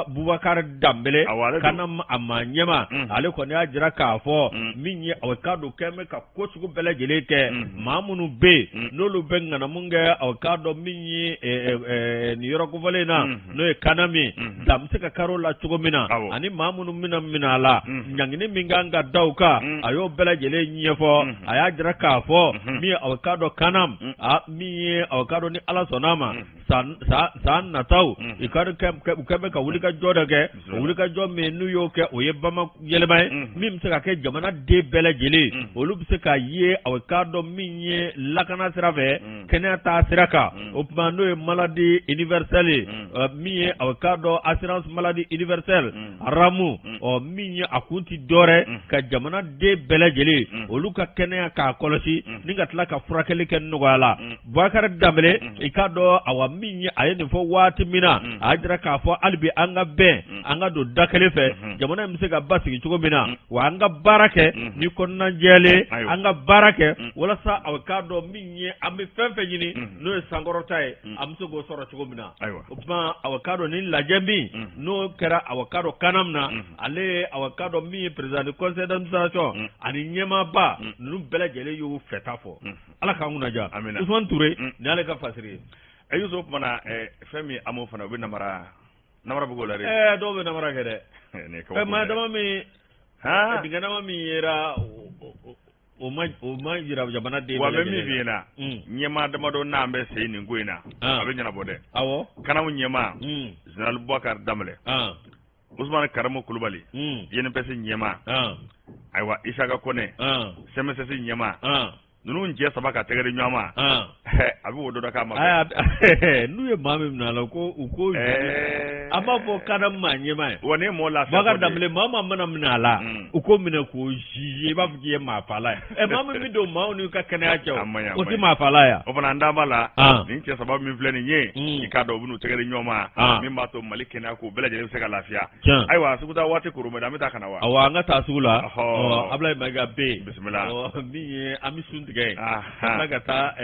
Bubakari Danbele CANAM a maa ɲɛmaa ale kɔni y'a jira k'a fɔ min ye aw k'a dɔn kɛn bɛ ka ko sugu bɛɛ lajɛlen kɛ maa minnu bɛ yen n'olu bɛ ŋanamu kɛ aw k'a dɔn min ye nin yɔrɔ kofɔlen in na n'o ye CANAM ye dan bɛ se ka kari o la cogo min na ani maa minnu bɛna minɛ a la ɲangini min kan ka da u kan a y'o bɛɛ lajɛlen ɲɛfɔ a y'a jira k'a fɔ min ye aw k'a dɔn CANAM min ye aw k'a dɔn ni Ala sɔnna a ma san nataw i k'a dɔn u kɛn bɛ ka wulikajɔ dɔ kɛ o wulikajɔ min n'u y'o kɛ o ye bama yɛlɛma ye min bɛ se ka kɛ jamana den bɛɛ lajɛlen olu bɛ se ka ye aw k'a dɔn min ye lakana sira fɛ kɛnɛya taa sira kan o tuma n'o ye maladie universelle ye min ye aw k'a dɔn assurance maladie universelle RAMU ɔ min ye a kun tɛ dɔwɛrɛ ka jamana den bɛɛ lajɛlen olu ka kɛnɛya k'a kɔlɔsi ni ka tila ka furakɛli kɛ nɔgɔya la Bubakari Danbele i k'a dɔn awa min ye a ye nin fɔ waati min na a y'a jira k'a fɔ hali bi an ka bɛn an ka don da kelen fɛ jamana in bɛ se ka basigi cogo min na wa an ka baara kɛ ni kɔnɔna jɛlen an ka baara kɛ walasa aw k'a dɔn min ye an bɛ fɛn fɛn ɲini n'o ye sankɔrɔta ye an bɛ se k'o sɔrɔ cogo min na o tuma aw k'a dɔn ni lajɛ min n'o kɛra aw k'a dɔn CANAM na ale ye aw k'a dɔn min ye président du conseil d'administration ani ɲɛmaaba ninnu bɛɛ lajɛlen y'u fɛta fɔ Ala k'an kunna diya Usumani Ture nin y'ale ka fasiri ye. Yusu o tuma na fɛn min AMO fana u bɛ namara namara bɛ k'o la dɛ. Dɔw bɛ namara kɛ dɛ. Maa dama min dingɛ dama min yera o ma jira jamana den wa n bɛ min f'i ɲɛna ɲɛmaa damadɔ n'an bɛ sen nin ko in na a bɛ ɲɛnabɔ dɛ. Awɔ. CANAM ɲɛmaa général Bubakari Danbɛlɛ. Usumani Karimu Kulubali INPS ɲɛmaa ayiwa Isaka Kɔnɛ CMSS ɲɛmaa ninnu cɛ saba ka tɛgɛ di ɲɔgɔn ma a bɛ wo dɔ k'a ma n'u ye maa min minɛ a la ko u ko an b'a fɔ CANAM maa ɲɛmaa ye wa ne mɔɔ lafiya Bubakari Danbɛlɛ maa maa mana minɛ a la u k'o minɛ k'o juger i b'a fɔ k'i ye maa faala ye maa min bɛ don maaw n'u ka kɛnɛya cɛ o tɛ maa faala ye o fana an da b'a la nin cɛ saba min filɛ nin ye i k'a dɔn u bɛn'u tɛgɛ di ɲɔgɔn ma min b'a to Mali kɛnɛya ko bɛɛ lajɛlen bɛ se ka lafiya ayiwa sugu taa waati koro an bɛ taa ka na wa awɔ an ka taa sugu la Abulayi Mayiga bɛ yen bisimila min ye an bɛ sun tigɛ ka tila ka taa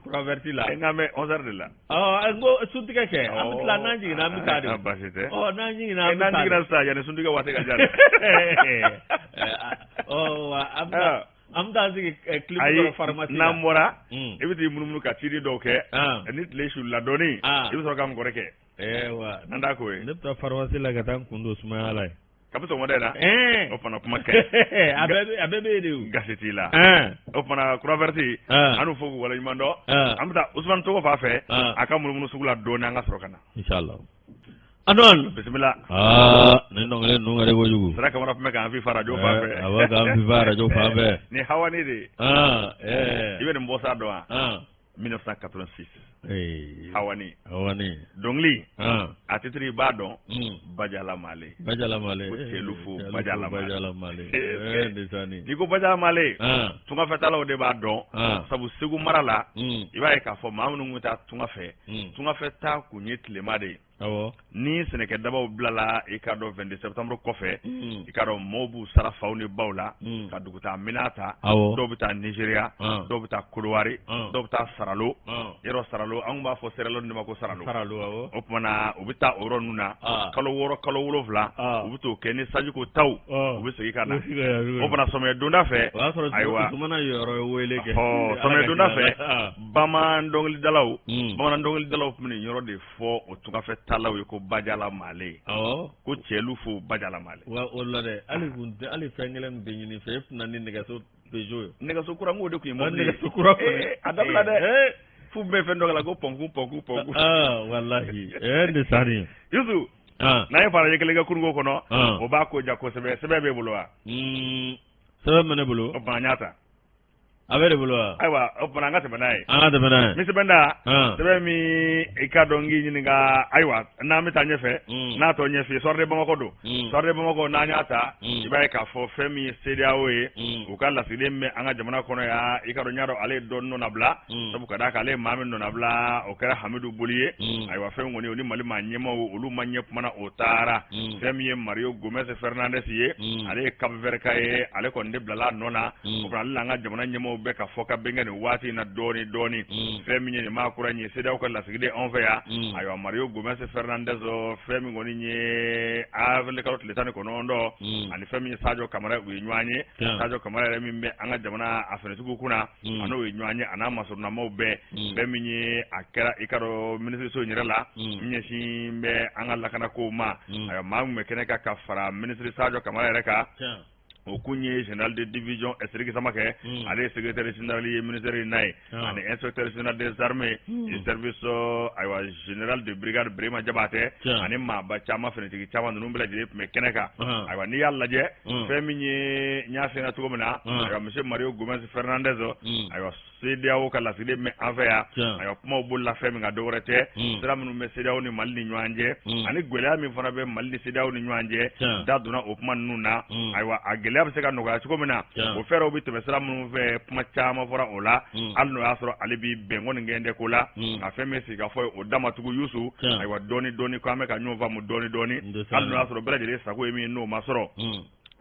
Croix Verte la n'an bɛ 11 heures de la n ko sun tigɛ kɛ an bɛ tila n'an jiginna an bɛ taa de baasi tɛ n'an jiginna an bɛ taa n'an jiginna sisan yanni suntigɛ waati ka jan an bɛ taa sigi clim kɔrɔ pharmacie la n'an bɔra i bɛ t'i munumunu ka ciden dɔw kɛ ni tile sulila dɔɔnin i bɛ sɔrɔ ka ngɔrɛ kɛ an t'a k'o ye ne bɛ taa pharmacie la ka taa n kun don sumaya la yen kabi sɔgɔmada in na o fana kuma ka ɲi a bɛɛ bɛ yen de o gasi t'i la o fana Croix Verte an n'u fo k'u waleɲuman dɔn an bɛ taa Usumani Togo fan fɛ a ka munumunu sugu la dɔɔnin an ka sɔrɔ ka na inshallah Antoine bisimila nin dɔnkili ninnu ka di kojugu Sira Kamara tun bɛ k'an fifa radio fan fɛ a bɛ k'an fifa radio fan fɛ ni hawani de ye i bɛ nin bɔsa dɔn wa 1986 hawani hawani dɔnkili a titre i b'a dɔn Bajala Male Bajala Male ko cɛlu fo Bajala Male n'i ko Bajala Male tungafɛtaalaw de b'a dɔn sabu Segu mara la i b'a ye k'a fɔ maa minnu bɛ taa tunga fɛ tungafɛtaa kun ye tilema de ye ni sɛnɛkɛ dabaw bilala i k'a dɔn 22 septembre kɔfɛ i k'a dɔn mɔɔw b'u sara faw ni baw la ka dugutaa minɛn ta dɔw bɛ taa Nizeriya dɔw bɛ taa Kodowari dɔw bɛ taa Saralo yɔrɔ Saralo an b'a fɔ Sierra Leone de ma ko Saralo o tuma na u bɛ taa o yɔrɔ ninnu na kalo 6 kalo 7 u bɛ t'o kɛ ni sanji ko taw u bɛ segin ka na o fana sɔmiɲɛ donda fɛ ayiwa sɔmiɲɛ donda fɛ bamanan dɔnkilidalaw bamanan dɔnkilidalaw tun bɛ nin yɔrɔ de fɔ o tungafɛ talaw ye ko bajala male. Awɔ. Ko cɛlu fo bajala male. Wa o la dɛ, hali kun tɛ hali fɛn kelen min bɛ ɲini fɛ, e tun na ni nɛgɛso Peugeot ye. Nɛgɛso kura n k'o de tun ye mobili ye. Nɛgɛso kura kɔni. A dabila dɛ. F'u bɛ fɛn dɔ k'a la ko pɔnku pɔnku pɔnku. Aa walahi ee ne sani. Yusu. N'an ye farajɛ kelen kɛ kurunko kɔnɔ. O b'a ko ja kosɛbɛ. Sɛbɛn b'e bolo wa? Sɛbɛn bɛ ne bolo. O tuma an y'a ta. A bɛ de bolo wa? Ayiwa, o tuma an ka tɛmɛ n'a ye. An ka tɛmɛ n'a ye. N bɛ sɛbɛn da. Sɛbɛn min i k'a dɔn n k'i ɲininka, ayiwa, n'an bɛ taa ɲɛfɛ. N'a tɔ ɲɛf'i ye, Soir de Bamako don. Soir de Bamako n'an y'a ta. I b'a ye k'a fɔ fɛn min ye CEDEAO ye. U ka lasigiden bɛ an ka jamana kɔnɔ yan, i k'a dɔn n y'a dɔn ale ye dɔ nɔnabila. Sabu ka d'a kan ale ye maa min nɔnabila, o kɛra Hamidu Boli ye. Ayiwa, fɛn kɔni o ni Mali maa ɲɛmaaw olu ma ɲɛ kuma na, o taara. Fɛn min ye Mario Gomez Fernandez ye, ale ye Cap Vert ka ye, ale kɔni de bilala a nɔ na. O fana ale n'an ka jamana ɲɛmaaw bɛ ka fɔ ka bɛn kɛ nin waati in na dɔɔni dɔɔni. Fɛn min ye nin maa kura in ye, CEDEAO ka lasigiden anw fɛ yan, ayiwa, Mario Gomez Fernandez, fɛn min kɔni ye avril kalo tile 19, ani fɛn min ye Sadio Kamara, u ye ɲɔgɔn ye. Sadio Kamara yɛrɛ min bɛ an ka jamana a finitigiw kunna, a n'o ye ɲɔgɔn ye, a n'a masurunamaw bɛɛ. Fɛn min ye a kɛra i k'a dɔn minisiriso in yɛrɛ la, min ɲɛsin bɛ an ka lakanakow ma. Ayiwa, maa min bɛ kɛnɛ kan ka fara minisiri Sadio Kamara yɛrɛ kan, o kun ye général de division Sidiki Samakɛ, ale ye secrétaire général ye ministère in na ye, ani inspecteur général des armées du service, ayiwa, général de brigade Birima Jabatɛ, ani maaba caman, finitigi caman, ninnu bɛɛ lajɛlen tun bɛ kɛnɛ kan. Ayiwa, n'i y'a lajɛ, fɛn min ye n y'a f'i ɲɛna cogo min na, ayiwa, monsieur Mario Gomez Fernandez, ayiwa, CEDEAO ka lasigiden bɛ an fɛ yan. Ayiwa, kumaw bolila fɛn min kan, dɔwɛrɛ tɛ, sira minnu bɛ CEDEAO ni Mali ni ɲɔgɔn cɛ, ani gɛlɛya min fana bɛ Mali ni CEDEAO ni ɲɔgɔn cɛ, da donna o kuma ninnu na. Ayiwa, a gɛlɛya bɛ se ka nɔgɔya cogo min na, o fɛɛrɛw bɛ tɛmɛ sira minnu fɛ, kuma caman fɔra o la. Hali n'o y'a sɔrɔ ale bi bɛn kɔni gɛn tɛ ko la, nka fɛn min sigikafɔ ye, o damatugu Yusu. Ayiwa, dɔɔni dɔɔni ko an bɛ ka ɲɔgɔn faamu dɔɔni dɔɔni, hali n'o y'a sɔrɔ bɛɛ lajɛlen sago ye min ye, n'o ma sɔrɔ.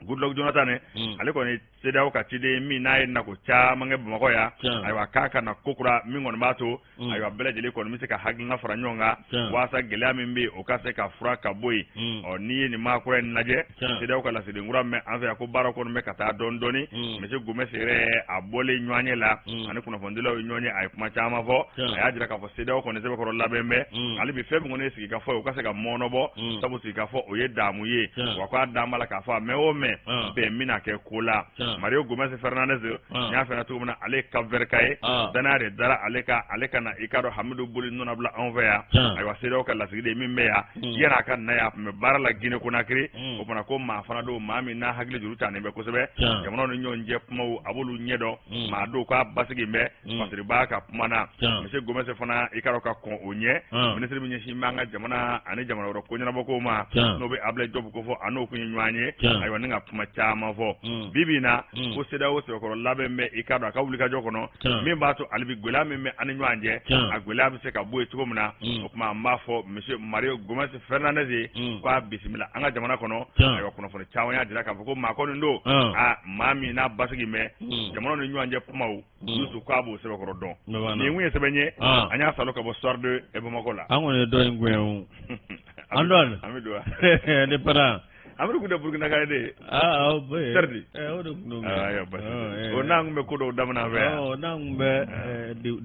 Goodluck Jonathan, ale kɔni CEDEAO ka ciden min n'a ye nako caman kɛ Bamakɔ yan, ayiwa, k'a ka na kokura min kɔni b'a to, ayiwa, bɛɛ lajɛlen kɔni bɛ se ka hakilina fara ɲɔgɔn kan walasa gɛlɛya min bɛ yen, o ka se ka fura ka bɔ yen. Ɔ, n'i ye nin maa kura in lajɛ, CEDEAO ka lasigiden kura min bɛ an fɛ yan, ko baara kɔni bɛ ka taa dɔɔni dɔɔni. Monsieur Gomez yɛrɛ, a bɔlen ɲɔgɔn ye la, ani kunnafonidilaw ye ɲɔgɔn ye, a ye kuma caman fɔ. A y'a jira k'a fɔ CEDEAO kɔni sɛbɛkɔrɔ labɛn bɛ hali bi, fɛn min kɔni ye sigikafɔ ye, o ka se ka mɔɔnɔbɔ, sabu sigikafɔ o ye daamu ye, wa ko a dan b'a la k'a fɔ a mɛn o mɛn, bɛn bɛna kɛ ko la. Mario Gomez Fernandez, n y'a f'i ɲɛna cogo min na, ale ye Cap Vert ka ye, danaya de dara ale kan, ale ka na i k'a dɔn Hamidu Boli nɔnabila anw fɛ yan. Ayiwa, CEDEAO ka lasigiden min bɛ yan, yan'a ka na yan, a tun bɛ baara la Guinée Conakry. O fana ko maa fana don, maa min n'a hakili juru tannen bɛ kosɛbɛ jamanaw ni ɲɔgɔn cɛ kumaw, a b'olu ɲɛdɔn. Maa don k'a basigi bɛ Fasiriba ka kuma na. Monsieur Gomez fana, i k'a dɔn ka kɔn o ɲɛ, minisiri min ɲɛsin b'an ka jamana ani jamana wɛrɛ ko ɲɛnabɔkow ma, n'o bɛ Ablaye Diop ko fɔ, a n'o kun ye ɲɔgɔn ye. Ayiwa, ni ka kuma caman fɔ bi bi in na, ko CEDEAO sɛbɛkɔrɔ labɛn bɛ i k'a dɔn a ka wulikajɔ kɔnɔ, min b'a to hali bi gɛlɛya min bɛ an ni ɲɔgɔn cɛ, a gɛlɛya bɛ se ka bɔ yen cogo min na. O tuma an b'a fɔ monsieur Mario Gomez Fernandez ye k'a bisimila an ka jamana kɔnɔ. Ayiwa, kunnafoni caman y'a jira k'a fɔ ko maa kɔni don, a maa min n'a basigi bɛ jamanaw ni ɲɔgɔn cɛ kumaw, Yusu, k'a b'o sɛbɛkɔrɔ dɔn. Nin kun ye sɛbɛn ye an y'a salo ka bɔ Soir de Bamako la. An kɔni ye dɔ in gɛn o. An dɔn. An bɛ don wa? Ne para. Amadu kun tɛ Burukina ka ye de ye. Aa o bɛ. Sɛridi. O de kun don. Ayiwa, basi o n'an kun bɛ ko dɔw daminɛ an fɛ yan. Ɔ, n'an kun bɛ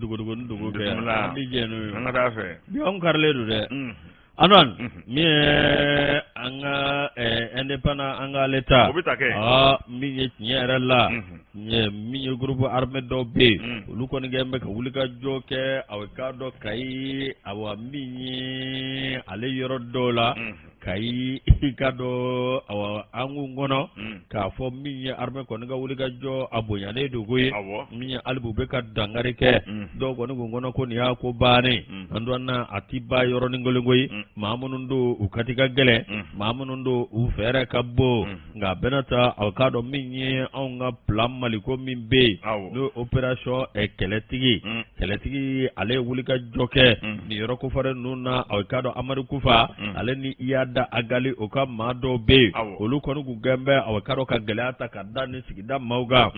dogodogonin dogo kɛ yan. An bɛ jɛ n'o ye. An ka taa fɛ. Bi anw karilen don dɛ. Antoine, min ye an ka indépendant, an ka l'État. O bɛ ta kɛ. Aa, min ye tiɲɛ yɛrɛ la. Min ye groupe armé dɔw bɛ yen, olu kɔni kɛ bɛ ka wulikajɔ kɛ, aw k'a dɔn Kayi, awa, min ye ale yɔrɔ dɔw la. Kayi, i k'a dɔn, awa, an kun kɔnɔ k'a fɔ min ye armée kɔni ka wulikajɔ a bonyanen don ko ye, min ye hali bi u bɛ ka dankari kɛ. Dɔw kɔni kun kɔnɔ ko nin y'a ko bannen. An dɔn na a ti ban yɔrɔnin kelen koyi. Maa minnu don, u kati ka gɛlɛn, maa minnu don, u fɛɛrɛ ka bon, nka a bɛna ta, aw k'a dɔn min ye anw ka plan Maliko min bɛ yen, n'o ye opération kɛlɛtigi kɛlɛtigi, ale ye wulikajɔ kɛ nin yɔrɔ kofɔlen ninnu na. Aw k'a dɔn Amadu Kufa, ale ni Iyad Ag Ghali, o ka maa dɔw bɛ yen, olu kɔni kun kɛn bɛ, aw k'a dɔn, ka gɛlɛya ta ka da ni sigida maaw kan.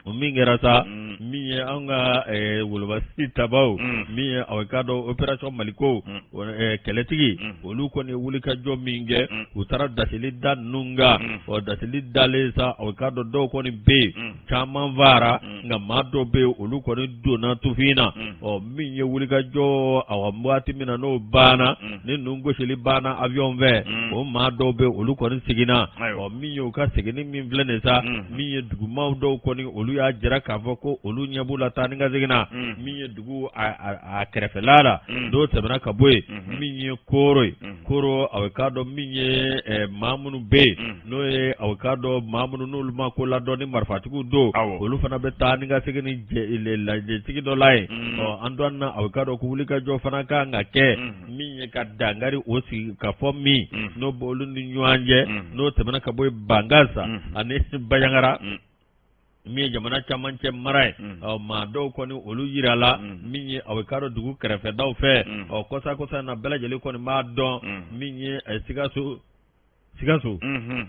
O min kɛra sa, min ye an ka wolobasi tabaw, min ye aw k'a dɔn opération Maliko kɛlɛtigi, olu kɔni ye wulikajɔ min kɛ, u taara dasili da ninnu kan. Ɔ dasili dalen sa, aw k'a dɔn dɔw kɔni bɛ yen, caman faara, nka maa dɔw bɛ yen, olu kɔni donna tufin na. Ɔ min ye wulikajɔ, awa waati min na n'o banna, ni ninnu gosili banna avion fɛ, o maa dɔw bɛ yen, olu kɔni seginna. Ɔ min ye u ka seginni min filɛ nin sa, min ye dugumaw dɔw kɔni, olu y'a jira k'a fɔ ko olu ɲɛ b'u la taa ni ka segin na, min ye dugu a kɛrɛfɛla la. N'o tɛmɛna ka bɔ yen, min ye Koro ye, Koro, aw k'a dɔn min ye maa minnu bɛ yen, n'o ye aw k'a dɔn maa minnu n'olu ma ko ladɔn ni marifatigiw don, olu fana bɛ taa ni ka segin ni lajɛsigi dɔ la yen. Ɔ an dɔn na, aw k'a dɔn ko wulikajɔ fana ka kan ka kɛ, min ye ka dankari o sigi ka fɔ min n'o b'olu ni ɲɔgɔn cɛ. N'o tɛmɛna ka bɔ yen, Bankasi ani Banjagara, min ye jamana camancɛ mara ye, ɔ maa dɔw kɔni olu yirala, min ye aw k'a dɔn dugu kɛrɛfɛdaw fɛ. Ɔ kɔsa kɔsa na, bɛɛ lajɛlen kɔni b'a dɔn, min ye Sikaso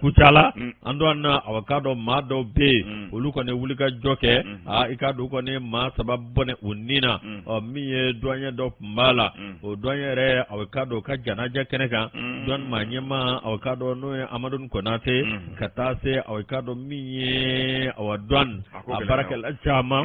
Kucala, an dɔn na, aw k'a dɔn maa dɔw bɛ yen, olu kɔni wulikajɔ kɛ. Aa i k'a dɔn u kɔni maa saba bɔnɛ u ni na. Ɔ min ye douanier dɔ tun b'a la, o douanier yɛrɛ, aw k'a dɔn u ka janaja kɛnɛ kan, douane maa ɲɛmaa, aw k'a dɔn n'o ye Amadu Konate, ka taa se aw k'a dɔn min ye awa douane a baarakɛla caman,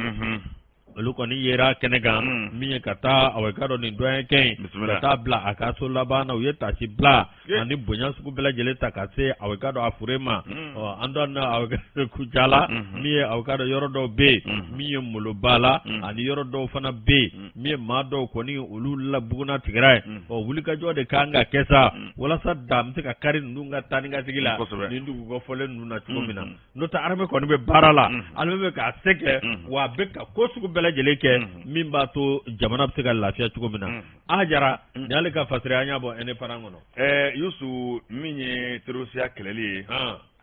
olu kɔni yera kɛnɛ kan, min ye ka taa aw k'a dɔn nin douanier kɛ in ka taa bila a ka so laban na. U ye tasi bila ani bonya sugu bɛɛ lajɛlen ta ka se aw k'a dɔn a fure ma. Ɔ an dɔn na, aw Kucala, min ye aw k'a dɔn yɔrɔ dɔw bɛ yen, min ye Molobala, ani yɔrɔ dɔw fana bɛ yen, min ye maa dɔw kɔni olu la bugunna tigɛra ye. Ɔ wulikajɔ de kan ka kɛ sa, walasa dan bɛ se ka kari ninnu ka taa ni ka segin la nin dugu kofɔlen ninnu na cogo min na. N'o tɛ, armée kɔni bɛ baara la, armée bɛ k'a se kɛ, wa a bɛ ka ko sugu bɛɛ lajɛlen kɛ min b'a to jamana bɛ se ka lafiya cogo min na. A Jara, nin y'ale ka fasiri, an y'a bɔ Indépendant kɔnɔ. Yusu, min ye terrorisiya kɛlɛli ye,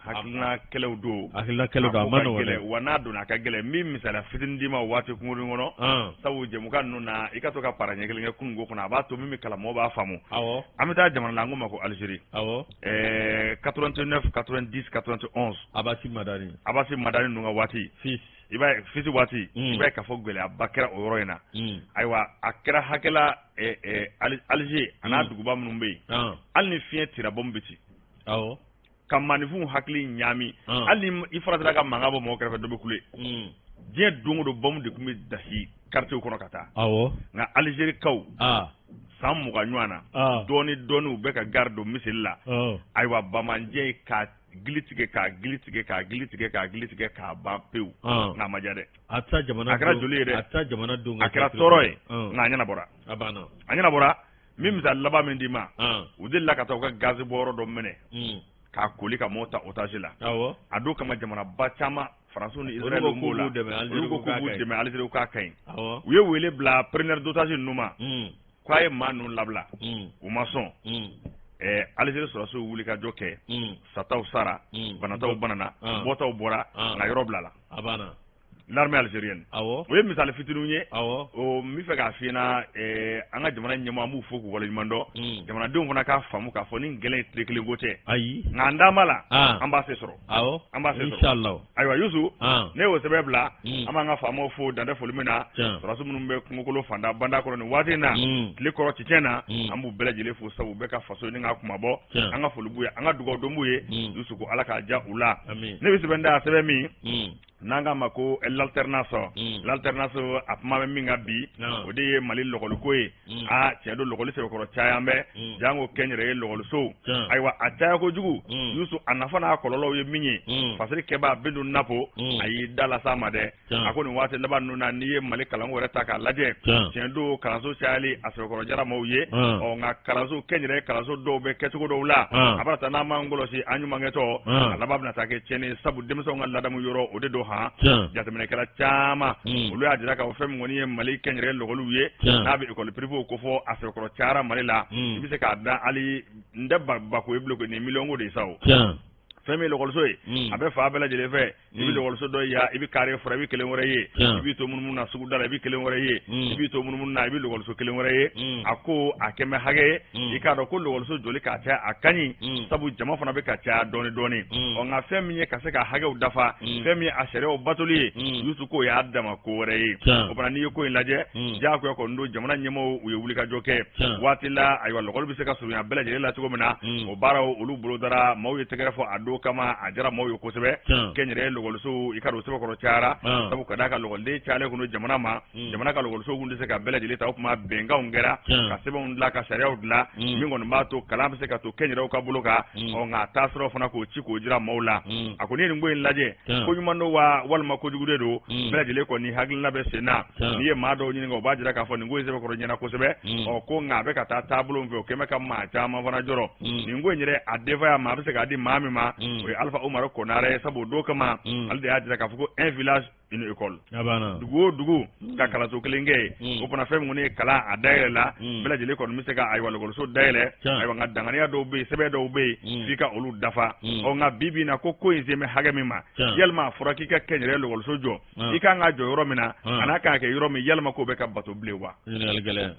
hakilina kɛlɛw don. Hakilina kɛlɛ don, a ma nɔgɔn dɛ. Wa n'a donna, a ka gɛlɛn. N bɛ misaliya fitinin d'i ma waati kunkurunin kɔnɔ, sabu jɛmukan ninnu na, i ka to ka para ɲɛ kelen kɛ kununko kɔnɔ, a b'a to min bɛ kalan, mɔgɔw b'a faamu. An bɛ taa jamana la, an ko ma ko Algérie. 89, 90, 91. Abasi Madani. Abasi Madani ninnu ka waati. FIS. I b'a ye, FIS waati, i b'a ye k'a fɔ gɛlɛyaba kɛra o yɔrɔ in na. Ayiwa, a kɛra hakɛ la, Alger a n'a duguba minnu bɛ yen, hali ni fiɲɛ cira, bɔmu bɛ ci. Ka maaninfinw hakili ɲaami. Hali ni i faratila ka mankan bɔ mɔgɔ kɛrɛfɛ, dɔ bɛ kule. Diɲɛ don o don, bɔmu de tun bɛ dasi quartier kɔnɔ ka taa. Nka Algérie kaw, san 20 ɲɔgɔn na, dɔɔni dɔɔni, u bɛ ka gari don miseli la. Ayiwa, bamanjɛ ye ka gili tigɛ, k'a gili tigɛ, k'a gili tigɛ, k'a gili tigɛ, k'a ban pewu. Nka a ma diya dɛ. A tɛ jamana A kɛra joli ye dɛ. A tɛ jamana don. A kɛra tɔɔrɔ ye, nka a ɲɛnabɔra. A banna. A ɲɛnabɔra. Min misali laban min d'i ma, u delila ka taa u ka gazi bɔyɔrɔ dɔ minɛ k'a koli ka mɔɔw ta otage la. A don kama, jamanaba caman, Faransiw ni Israël b'o la, olu ko k'u b'u dɛmɛ Algérie, k'a ka ɲi. U ye wele bila preneur d'otage ninnu ma k'a ye maa ninnu labila, u ma sɔn. Algérie sɔrɔdasiw wuli ka jɔ kɛ, sataw sara, banataw banana, bɔtaw bɔra, nka yɔrɔ bilala. A banna. L'armée algérienne. O ye misali fitininw ye. O n bɛ fɛ k'a f'i ɲɛna, an ka jamana ɲɛmɔgɔ, an b'u fo k'u waleɲuman dɔn. Jamanadenw fana k'a faamu k'a fɔ ni gɛlɛn ye tile kelen ko tɛ. Ayi. Nka an dama la, an b'a se sɔrɔ. An b'a se sɔrɔ. Inshallah. Ayiwa Yusu, ne y'o sɛbɛn bila, an b'an ka faamaw fo dantɛ foli min na. Sɔrɔdasi minnu bɛ kungokolo fanda banda kɔnɔ nin waati in na, tile kɔrɔ cɛncɛn na, an b'u bɛɛ lajɛlen fo, sabu u bɛ ka faso ni ka kumabɔ. An ka foli b'u ye, an ka dugawu don b'u ye. Yusu, ko Ala k'a diya u la. Ne bɛ sɛbɛn da, sɛbɛn min n'an k'a ma ko L'alternance. L'alternance, a kuma bɛ min kan bi, o de ye Mali lɔgɔliko ye. Aa tiɲɛ don, lɔgɔli sɛbɛkɔrɔ caya bɛ, janko kɛnyɛrɛye lɔgɔlisow. Ayiwa, a caya kojugu Yusu, a nafa n'a kɔlɔlɔw ye min ye, fasiri kɛbaa Bintu Napo, a y'i da lase a ma dɛ. A ko nin waati laban ninnu na, n'i ye Mali kalanko yɛrɛ ta k'a lajɛ, tiɲɛ don, kalanso cayali a sɛbɛkɔrɔ jara maaw ye. Ɔ nka kalanso kɛnyɛrɛye kalanso dɔw bɛ kɛcogo dɔw la, a b'a ta n'an m'an kɔlɔsi, an ɲumankɛtɔ, a laban bɛna taa kɛ tiɲɛni, sabu denmisɛnw ka ladamu yɔrɔ o de don. Han, jateminɛkɛla caman, olu y'a jira k'a fɔ fɛn min kɔni ye Mali kɛnyɛrɛye lɔgɔliw ye, n'a bɛ école privée ko fɔ, a sɛbɛkɔrɔ cayara Mali la. I bɛ se k'a da hali n tɛ bako ye bilen, nin miliyɔn ko de ye sa o. Fɛn min ye lɔkɔliso ye, a bɛ fan bɛɛ lajɛlen fɛ. I bɛ lɔkɔliso dɔ ye yan, i bɛ kare fura, i bɛ kelen wɛrɛ ye. I b'i to munumunu na suguda la, i bɛ kelen wɛrɛ ye. I b'i to munumunu na, i bɛ lɔkɔliso kelen wɛrɛ ye. A ko a kɛmɛ hakɛ ye, i k'a dɔn ko lɔkɔliso jɔli ka caya, a ka ɲi, sabu jama fana bɛ ka caya dɔɔni dɔɔni. Ɔ, nka fɛn min ye ka se ka hakɛw dafa, fɛn min ye a sariyaw batoli ye, Yusu, k'o y'a dama ko wɛrɛ ye. O fana, n'i ye ko in lajɛ, diyagoya kɔni don, jamana ɲɛmɔgɔw, u ye wulikajɔ kɛ waati la. Ayiwa, lɔkɔli bɛ se ka surunya bɛɛ lajɛlen la cogo min na, o baaraw olu bolodara. Maaw ye tɛgɛrɛ fɔ a don kama, a diyara maaw ye kosɛbɛ. Kɛnyɛrɛye lɔkɔlisow, i ka dɔn, sɛbɛkɔrɔ cayara, sabu ka d'a kan lɔkɔliden cayalen kun don jamana ma. Jamana ka lɔkɔlisow kun tɛ se ka bɛɛ lajɛlen ta. O tuma bɛnkanw kɛra ka sɛbɛnw dilan, ka sariyaw dilan, min kɔni b'a to kalan bɛ se ka to kɛnyɛrɛw ka bolo kan. Ɔ, nka a taasiraw fana, k'o ci k'o jira maaw la. A ko n'i ye nin ko in lajɛ, ko ɲuman don wa walima kojugu de don? Bɛɛ lajɛlen kɔni hakilina bɛ sen na. N'i ye maa dɔw ɲininka, o b'a jira k'a fɔ nin ko in sɛbɛkɔrɔ ɲɛna kosɛbɛ. Ɔ, ko nka a bɛ ka taa taabolo min fɛ, o kɛmɛ ka maa caman fana jɔrɔ. Nin ko in yɛrɛ, a denfaya maa bɛ se k'a di maa min ma, o ye Alifa Umaru Konare ye, sabu o don kama, ale de y'a jira k'a fɔ ko un village, une école, dugu o dugu ka kalanso kelen kɛ yen. O fana, fɛn min kɔni ye kalan a dayɛlɛ la, bɛɛ lajɛlen kɔni bɛ se ka, ayiwa, lɔkɔliso dayɛlɛ. Ayiwa, nka danganiya dɔw bɛ yen, sɛbɛn dɔw bɛ yen f'i ka olu dafa. Ɔ, nka bi bi in na, ko in sen bɛ hakɛ min ma, yalima a fɔra k'i ka kɛnyɛrɛye lɔkɔliso jɔ, i kan ka jɔ yɔrɔ min na, a n'a kan ka kɛ yɔrɔ min, yalima k'o bɛ ka bato bilen wa?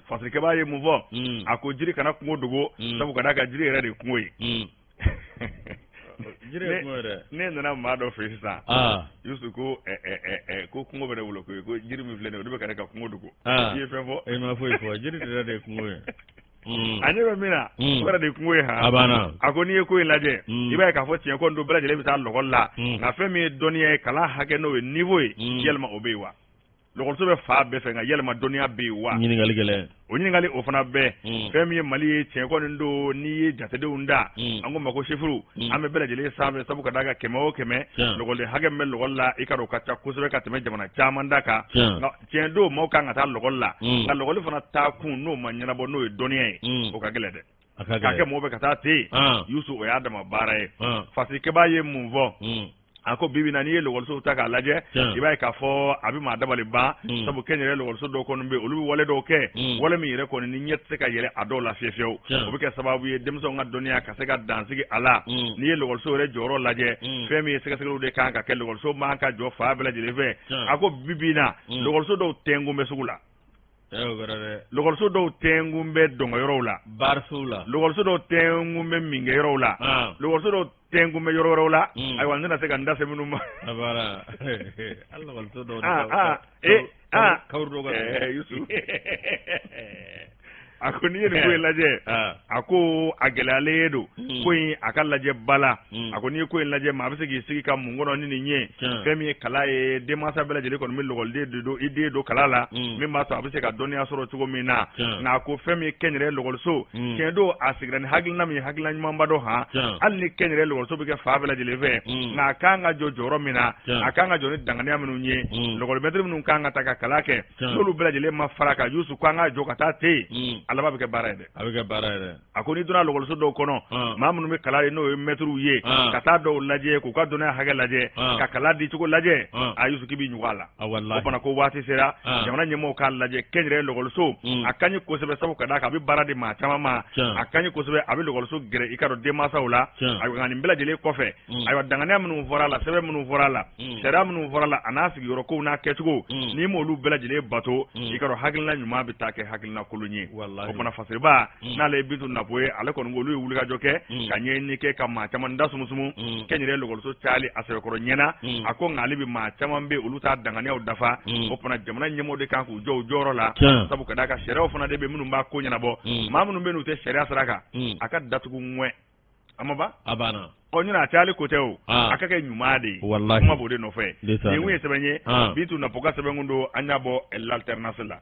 Fasirikɛbaa ye mun fɔ? A ko jiri kana kungo dogo, sabu ka d'a kan jiri yɛrɛ de ye kungo ye. Ne nana maa dɔ fɛ sisan, Yusu, ko kungo bɛ ne bolo koyi, ko jiri min filɛ nin ye, o de bɛ ka ne ka kungo dogo. I ye fɛn fɔ? E ma foyi fɔ, jiri de ye kungo ye. A ɲɛ bɛ min na, o yɛrɛ de ye kungo ye. Han, a banna. A ko n'i ye ko in lajɛ, i b'a ye k'a fɔ tiɲɛ ko don, bɛɛ lajɛlen bɛ taa lɔgɔli la, nka fɛn min ye dɔnniya ye, kalan hakɛ, n'o ye niveau ye, yalima o bɛ yen wa? Lɔgɔliso bɛ fan bɛɛ fɛ, nka yalima dɔnniya bɛ yen wa? Ɲininkali gɛlɛn. O ɲininkali o fana bɛɛ. Fɛn min ye Mali ye, tiɲɛ kɔni don, n'i ye jatedenw da, an ko ma ko chiffres, an bɛ bɛɛ lajɛlen sanfɛ, sabu ka d'a kan 100 o 100, lɔgɔliden hakɛ min bɛ lɔgɔli la, i ka dɔn o ka ca kosɛbɛ ka tɛmɛ jamana caman da kan. Nka tiɲɛ don, maaw kan ka taa lɔgɔli la, nka lɔgɔli fana taa kun, n'o ma ɲɛnabɔ, n'o ye dɔnniya ye, o ka gɛlɛn dɛ. K'a kɛ mɔgɔw bɛ ka taa ten, Yusu, o y'a dama baara ye. Fasirikɛbaa ye mun fɔ? A ko bibi na, n'i ye lɔgɔlisow ta k'a lajɛ, i b'a ye k'a fɔ a bɛ maa dabali ban, sabu kɛnyɛrɛ lɔgɔliso dɔw kɔni bɛ, olu bɛ wale dɔw kɛ, wale min yɛrɛ kɔni ni ɲɛ tɛ se ka yɛlɛ a dɔw la fiyewu fiyewu. O bɛ kɛ sababu ye denmisɛnw ka dɔnniya ka se ka dansigi a la. N'i ye lɔgɔliso yɛrɛ jɔyɔrɔ lajɛ, fɛn min ye sɛgɛsɛgɛliw de kan ka kɛ, lɔgɔliso man ka jɔ fan bɛɛ lajɛlen fɛ. A ko bibi na, lɔgɔliso dɔw tɛnkun bɛ sugu la, lɔgɔliso dɔw tɛnkun bɛ dɔnkɛyɔrɔw la, barisow la, lɔgɔliso dɔw tɛnkun bɛ minkɛyɔrɔw la, lɔgɔliso dɔw tɛnkun bɛ yɔrɔ wɛrɛw la. Ayiwa, n tɛna se ka n da se minnu ma. Hali lɔgɔliso dɔw kaburu dɔw. Yusu, a ko n'i ye nin ko in lajɛ, a ko a gɛlɛyalen don ko in a ka lajɛ ba la. A ko n'i ye ko in lajɛ, maa bɛ se k'i sigi ka mun kɔnɔ ni nin ye? Fɛn min ye kalan ye, denmansa bɛɛ lajɛlen kɔni bɛ lɔgɔliden de don, i den don kalan la, min b'a to a bɛ se ka dɔnniya sɔrɔ cogo min na. Nka a ko fɛn min ye kɛnyɛrɛye lɔgɔliso, tiɲɛ don, a sigira ni hakilina min ye, hakilina ɲumanba don. Han, hali ni kɛnyɛrɛye lɔgɔliso bɛ kɛ fan bɛɛ lajɛlen fɛ, nka a kan ka jɔ jɔyɔrɔ min na, a kan ka jɔ ni danganiya minnu ye, lɔgɔlimɛtiri minnu kan ka ta ka kalan kɛ, n'olu bɛɛ lajɛlen ma fara ka Yusu, ko an ka jɔ ka taa ten, a laban bɛ kɛ baara ye dɛ. A bɛ kɛ baara ye dɛ. A ko n'i donna lɔgɔliso dɔw kɔnɔ, maa minnu bɛ kalan ye, n'o ye mɛtiriw ye, ka taa dɔw lajɛ k'u ka dɔnniya hakɛ lajɛ, ka kalan di cogo lajɛ, a Yusu, k'i b'i ɲugun a la. O fana ko waati sera jamana ɲɛmɔgɔw k'a lajɛ kɛnyɛrɛye lɔgɔliso. A ka ɲi kosɛbɛ, sabu ka d'a kan a bɛ baara di maa caman ma. A ka ɲi kosɛbɛ, a bɛ lɔgɔliso gɛrɛ, i ka dɔn, denmansaw la. Ayiwa, nka nin bɛɛ lajɛlen kɔfɛ, ayiwa, danganiya minnu fɔra a la, sɛbɛn minnu fɔra a la, sariya minnu fɔra a la, a n'a sigiyɔrɔ kow n'a kɛcogo, n'i m'olu bɛɛ lajɛlen bato, i ka dɔn hakilina ɲuman bɛ taa kɛ hakilina kolon ye. O fana, fasiriba n'ale ye Bintu Napo ye, ale kɔni ko olu ye wulikajɔ kɛ ka ɲɛɲini kɛ ka maa caman da sumusumu kɛnyɛrɛye lɔgɔliso cayali a sɛbɛkɔrɔ ɲɛna. A ko nka ale bi maa caman bɛ, olu t'a danganiyaw dafa. O fana, jamana ɲɛmɔgɔw de kan k'u jɔ u jɔyɔrɔ la, sabu ka d'a kan sariyaw fana de bɛ minnu b'a ko ɲɛnabɔ. Maa minnu bɛ n'u tɛ sariya sira kan, a ka datugu ŋwɛ. A ma ban? A banna. Ɔ, ɲinɛ a cayali ko tɛ o, a ka kɛ ɲuman de ye. Kuma b'o de nɔfɛ. Nin kun ye sɛbɛn ye, Bintu Napo ka sɛbɛn kun don, an y'a bɔ L'Alternance la.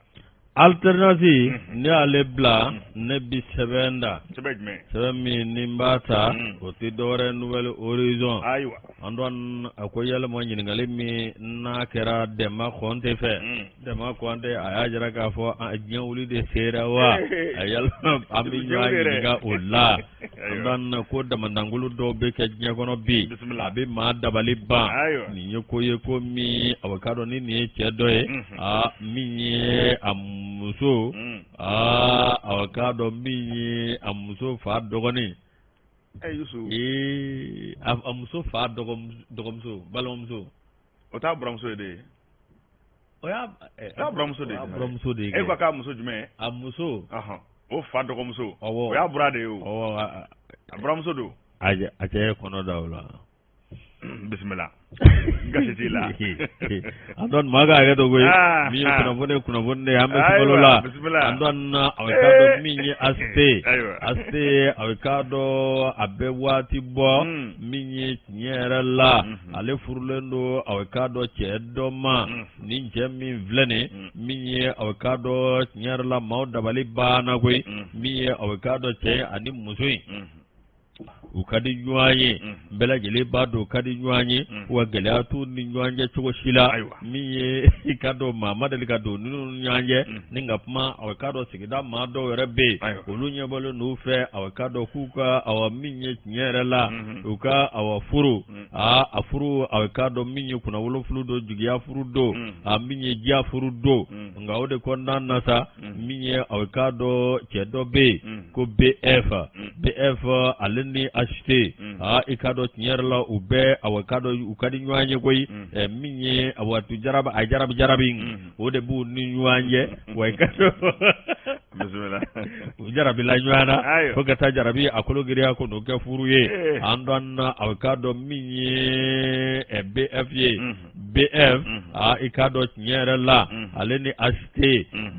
Alternance, ne y'ale bila, ne bi sɛbɛn da. Sɛbɛn jumɛn? Sɛbɛn min ni n b'a ta, o tɛ dɔwɛrɛ, Nouvel Horizon. Ayiwa. An dɔn, a ko yalima ɲininkali min n'a kɛra Dɛnba Kɔnte fɛ, Dɛnba Kɔnte a y'a jira k'a fɔ diɲɛ wuli de sera wa? A yalima an bɛ ɲɔgɔn ɲininka o la. An dɔn ko damadankulu dɔw bɛ kɛ diɲɛ kɔnɔ bi, a bɛ maa dabali ban. Nin ye ko ye ko min a bɛ k'a dɔn ni nin ye cɛ dɔ ye, aa, min ye a muso, aa, a bɛ k'a dɔn min ye a muso fa dɔgɔnin. Ee a muso fa dɔgɔmuso balimamuso. O t'a buramuso ye de ye. O y'a t'a buramuso de ye. Buramuso de ye. E ko k'a muso jumɛn? A muso. O fa dɔgɔmuso. Awɔ. O y'a bura de ye o. Awɔ. A buramuso don. A cɛ ye kɔnɔ da o la. Bisimila. Gasi t'i la. Antoine maa ka hakɛ to koyi. Min ye kunnafoni ye kunnafoni de ye an bɛ sunkalo la. Bisimila. Antoine a k'a dɔn min ye ACT. Ayiwa. ACT a k'a dɔn a bɛ waati bɔ. Min ye tiɲɛ yɛrɛ la. Ale furulen don a k'a dɔn cɛ dɔ ma. Nin cɛ min filɛ nin min ye a k'a dɔn tiɲɛ yɛrɛ la maaw dabali banna koyi. Min ye a k'a dɔn cɛ ani muso in. U ka di ɲɔgɔn ye bɛɛ lajɛlen b'a dɔn u ka di ɲɔgɔn ye wa gɛlɛya t'u ni ɲɔgɔn cɛ cogo si la min ye i k'a dɔn maa ma deli ka don ninnu ni ɲɔgɔn cɛ ni ka kuma a k'a dɔn sigida maa dɔw yɛrɛ bɛ yen olu ɲɛbɔlen n'u fɛ a k'a dɔn k'u ka awa min ye tiɲɛ yɛrɛ la u ka awa furu aa a furu a k'a dɔn min ye kunnawolo furu don jigiya furu don a min ye diya furu don nka o de kɔnɔna na sa min ye a k'a dɔn cɛ dɔ bɛ yen ko BF BF ale ni ACT aa i k'a dɔn tiɲɛ yɛrɛ la u bɛɛ a k'a dɔn u ka di ɲɔgɔn ye koyi min ye a waati jarabi a jarabi jarabi o de b'u ni ɲɔgɔn cɛ wa i k'a dɔn u jarabila ɲɔgɔn na fo ka taa jarabi a kolo giriya ko n'o kɛ furu ye an dɔn a k'a dɔn min ye BF ye BF aa i k'a dɔn tiɲɛ yɛrɛ la ale ni ACT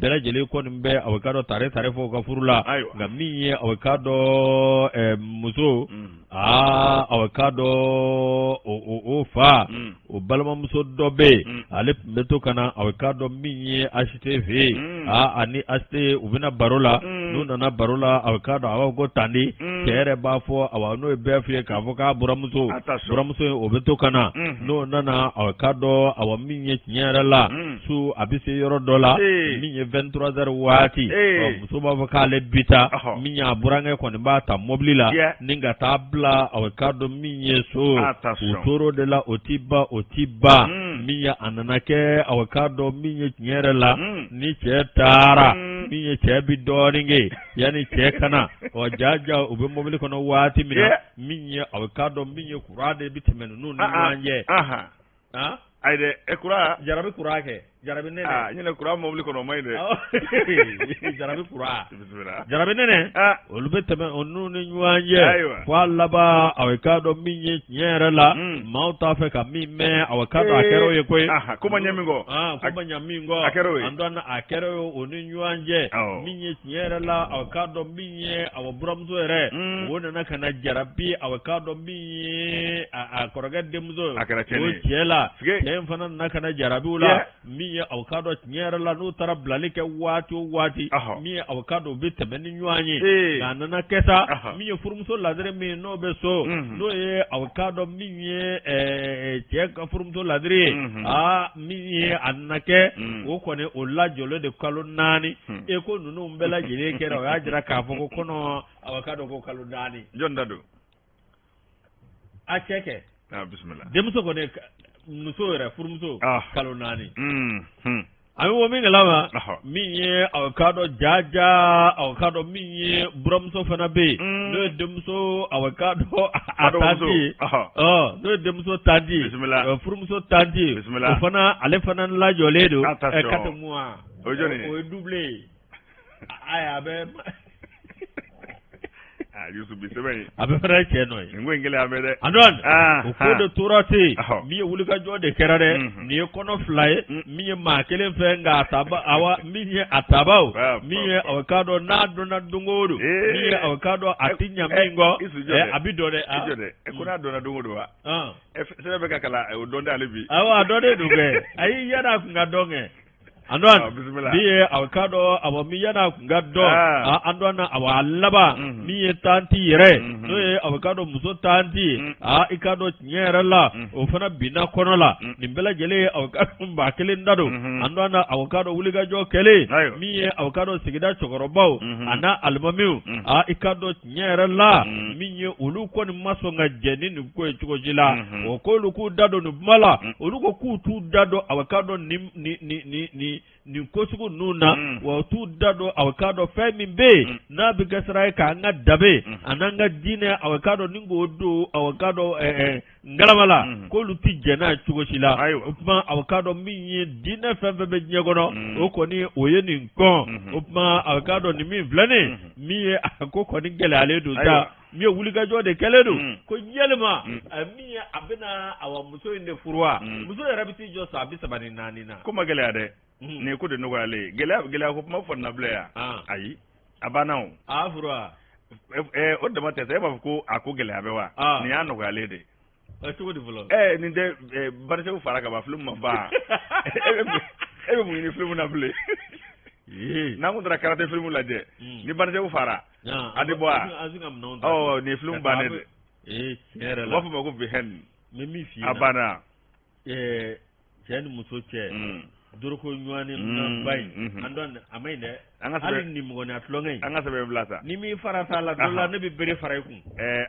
bɛɛ lajɛlen kɔni bɛ a k'a dɔn tare tare fɔ u ka furu la nka min ye a k'a dɔn muso aa a k'a dɔn o fa o balimamuso dɔ bɛ yen ale tun bɛ to ka na a k'a dɔn min ye ACT fɛ yen aa ani ACT u bɛna baro la n'u nana baro la a k'a dɔn a b'a fɔ ko tandi cɛ yɛrɛ b'a fɔ awa n'o ye BF ye k'a fɔ k'a buramuso buramuso in o bɛ to ka na n'o nana a k'a dɔn awa min ye tiɲɛ yɛrɛ la su a bɛ se yɔrɔ dɔ la min ye 23 heures waati muso b'a fɔ k'ale bi taa min ye a burankɛ kɔni b'a ta mobili la ni ka taa bila a k'a dɔn min ye so u tor'o de la o ti ban o ti ban min ye a nana kɛ a k'a dɔn min ye tiɲɛ yɛrɛ la ni cɛ taara min ye cɛ bɛ dɔɔnin kɛ yanni cɛ ka na ɔ jaja u bɛ mobili kɔnɔ waati min na min ye a k'a dɔn min ye kuran de bɛ tɛmɛ ninnu ni ɲɔgɔn cɛ ayi dɛ e kuran jarabi kuran kɛ jarabi nɛnɛ aa ɲinɛ kuran mobili kɔnɔ o man ɲi dɛ jarabi kuran jarabi nɛnɛ olu bɛ tɛmɛ o ninnu ni ɲɔgɔn cɛ fo a laban a k'a dɔn min ye tiɲɛ yɛrɛ la maaw t'a fɛ ka min mɛn a k'a dɔn a kɛra o ye koyi ko ma ɲɛ min kɔ ko ma ɲɛ min kɔ a kɛra o ye an dɔn a kɛra o ye o ni ɲɔgɔn cɛ min ye tiɲɛ yɛrɛ la a k'a dɔn min ye awa buramuso yɛrɛ o nana ka na jarabi a k'a dɔn min ye a kɔrɔkɛ denmuso a kɛra o cɛ la cɛ in fana nana ka na jarabi o la min ye aw k'a dɔn tiɲɛ yɛrɛ la n'u taara bilali kɛ waati o waati min ye aw k'a dɔn u bɛ tɛmɛ ni ɲɔgɔn ye nka a nana kɛ sa min ye furumuso ladiri min n'o bɛ so n'o ye aw k'a dɔn min ye cɛ ka furumuso ladiri ye aa min ye a nana kɛ o kɔni o lajɔlen de kalo 4 e ko ninnu bɛɛ lajɛlen kɛra o y'a jira k'a fɔ ko kɔnɔ aw k'a dɔn ko kalo 4 jɔn da don a cɛ kɛ ah, bisimila denmuso kɔni muso yɛrɛ furumuso kalo 4 a bɛ bɔ min kalama min ye aw k'a dɔn jaja aw k'a dɔn min ye buramuso fana bɛ yen n'o ye denmuso aw k'a dɔn a tanti ye n'o ye denmuso tanti ye furumuso tanti ye o fana ale fana lajɔlen don 4 mois o ye double ye ayi a bɛ ah, Yusuf bi sɛbɛn ye a bɛ fana cɛ nɔ ye nin ko in gɛlɛya bɛ dɛ Antoine ah, o ko de ah. tora ten min ye wulikajɔ de kɛra dɛ nin ye kɔnɔ fila ye min ye maa kelen fɛ nka a taba awa min ye a tabaw min ye aw k'a dɔn n'a dɔnna don o don eh. min ye aw k'a dɔn a ti ɲa min kɔ eh, a bi dɔn dɛ i jɔ dɛ eh, ko n'a dɔnna don o don wa sɛbɛn bɛ ka kalan o dɔn tɛ hali bi awɔ a dɔnnen don kɛ ayi yan'a kun ka dɔn kɛ Antoine min ye aw k'a dɔn awa min yan'a kun ka dɔn Antoine awa a laban min ye tanti yɛrɛ n'o ye aw k'a dɔn muso tanti ye aa i k'a dɔn tiɲɛ yɛrɛ la o fana binna kɔnɔ la nin bɛɛ lajɛlen ye aw k'a dɔn maa kelen da don Antoine aw k'a dɔn wulikajɔ kɛlen min ye aw k'a dɔn sigida cɛkɔrɔbaw a n'a alimamiw aa i k'a dɔn tiɲɛ yɛrɛ la min ye olu kɔni ma sɔn ka jɛn ni nin ko ye cogo si la o k'olu k'u da don nin kuma la olu ko k'u t'u da don aw k'a dɔn nin don nin ko sugu ninnu na wa u t'u da don aw k'a dɔn fɛn min bɛ yen n'a bɛ kɛ sira ye k'an ka danbe an'an ka diinɛ aw k'a dɔn ni k'o don aw k'a dɔn ngalama la k'olu tɛ jɛn n'a ye cogo si la o tuma aw k'a dɔn min ye diinɛ fɛn fɛn bɛ diɲɛ kɔnɔ o kɔni o ye nin kɔn o tuma aw k'a dɔn nin min filɛ nin min ye a ko kɔni gɛlɛyalen don sa min ye wulikajɔ de kɛlen don ko yalima min ye a bɛna awa muso in de furu wa muso yɛrɛ bɛ t'i jɔ san 34 na ko ma gɛlɛya dɛ nin ye ko de nɔgɔyalen ye gɛlɛya gɛlɛya ko kuma fɔ na bilen yan ayi a banna o a furu wa o dama tɛ sa e b'a fɔ ko a ko gɛlɛya bɛ wa nin y'a nɔgɔyalen de cogo di fɔlɔ nin tɛ barisɛw fara ka ban film ma ban e bɛ mun ɲini film na bilen n'an kun taara karate film lajɛ ni barisɛw fara a tɛ bɔ wa nin ye film bannen de tiɲɛ u b'a fɔ ma ko bihɛn a banna cɛ ni muso cɛ doroko ɲɔgɔn na ba in an dɔn a ma ɲi dɛ an ka hali nimɔgɔniya tulonkɛ in an ka sɛbɛn bila sa ni m'i farata la dɔ la ne bɛ bere fara i kun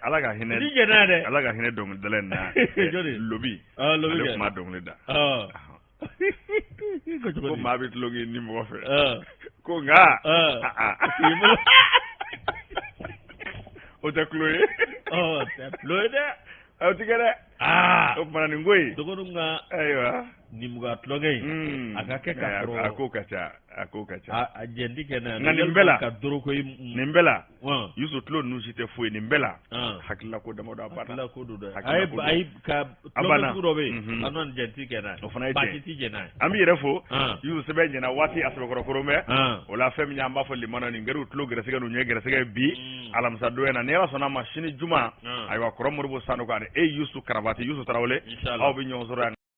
ala ka hinɛ ni jɛnɛ dɛ ala ka hinɛ dɔnkilidala in na jɔni lobi lobi ale tun b'a dɔnkili da ko maa bɛ tulon k'i nimɔgɔ fɛ ko nka o tɛ tulon ye tɛ tulon ye dɛ o ti kɛ dɛ o tuma nin ko in dɔgɔninw ka ayiwa nimɔgɔya tulonkɛ in a ka kɛ ka sɔrɔ a ko ka ca a ko ka ca a jɛndi kɛ n'a nka nin bɛɛ la ka doroko nin bɛɛ la Yusu tulon ninnu si tɛ foyi nin bɛɛ la hakilila ko damadɔ a banna hakilila ko don dɛ ayi ayi ka tulonkɛ sugu dɔ bɛ yen an n'o jɛn ti kɛ n'a ye o fana ye baasi ti jɛn n'a ye an b'i yɛrɛ fo Yusu sɛbɛn ɲɛna waati a sɛbɛkɔrɔ koron bɛ o la fɛn min ye an b'a fɔ limana nin kɛra u tulo gɛrɛsɛgɛ n'u ɲɛ gɛrɛsɛgɛ bi alamisa don in na ni Ala sɔnna a ma sini juma ayiwa kɔrɔ Modibo Sanogo ani e Yusu Karabati Yusu Tarawele aw bɛ ɲɔgɔn sɔrɔ yan.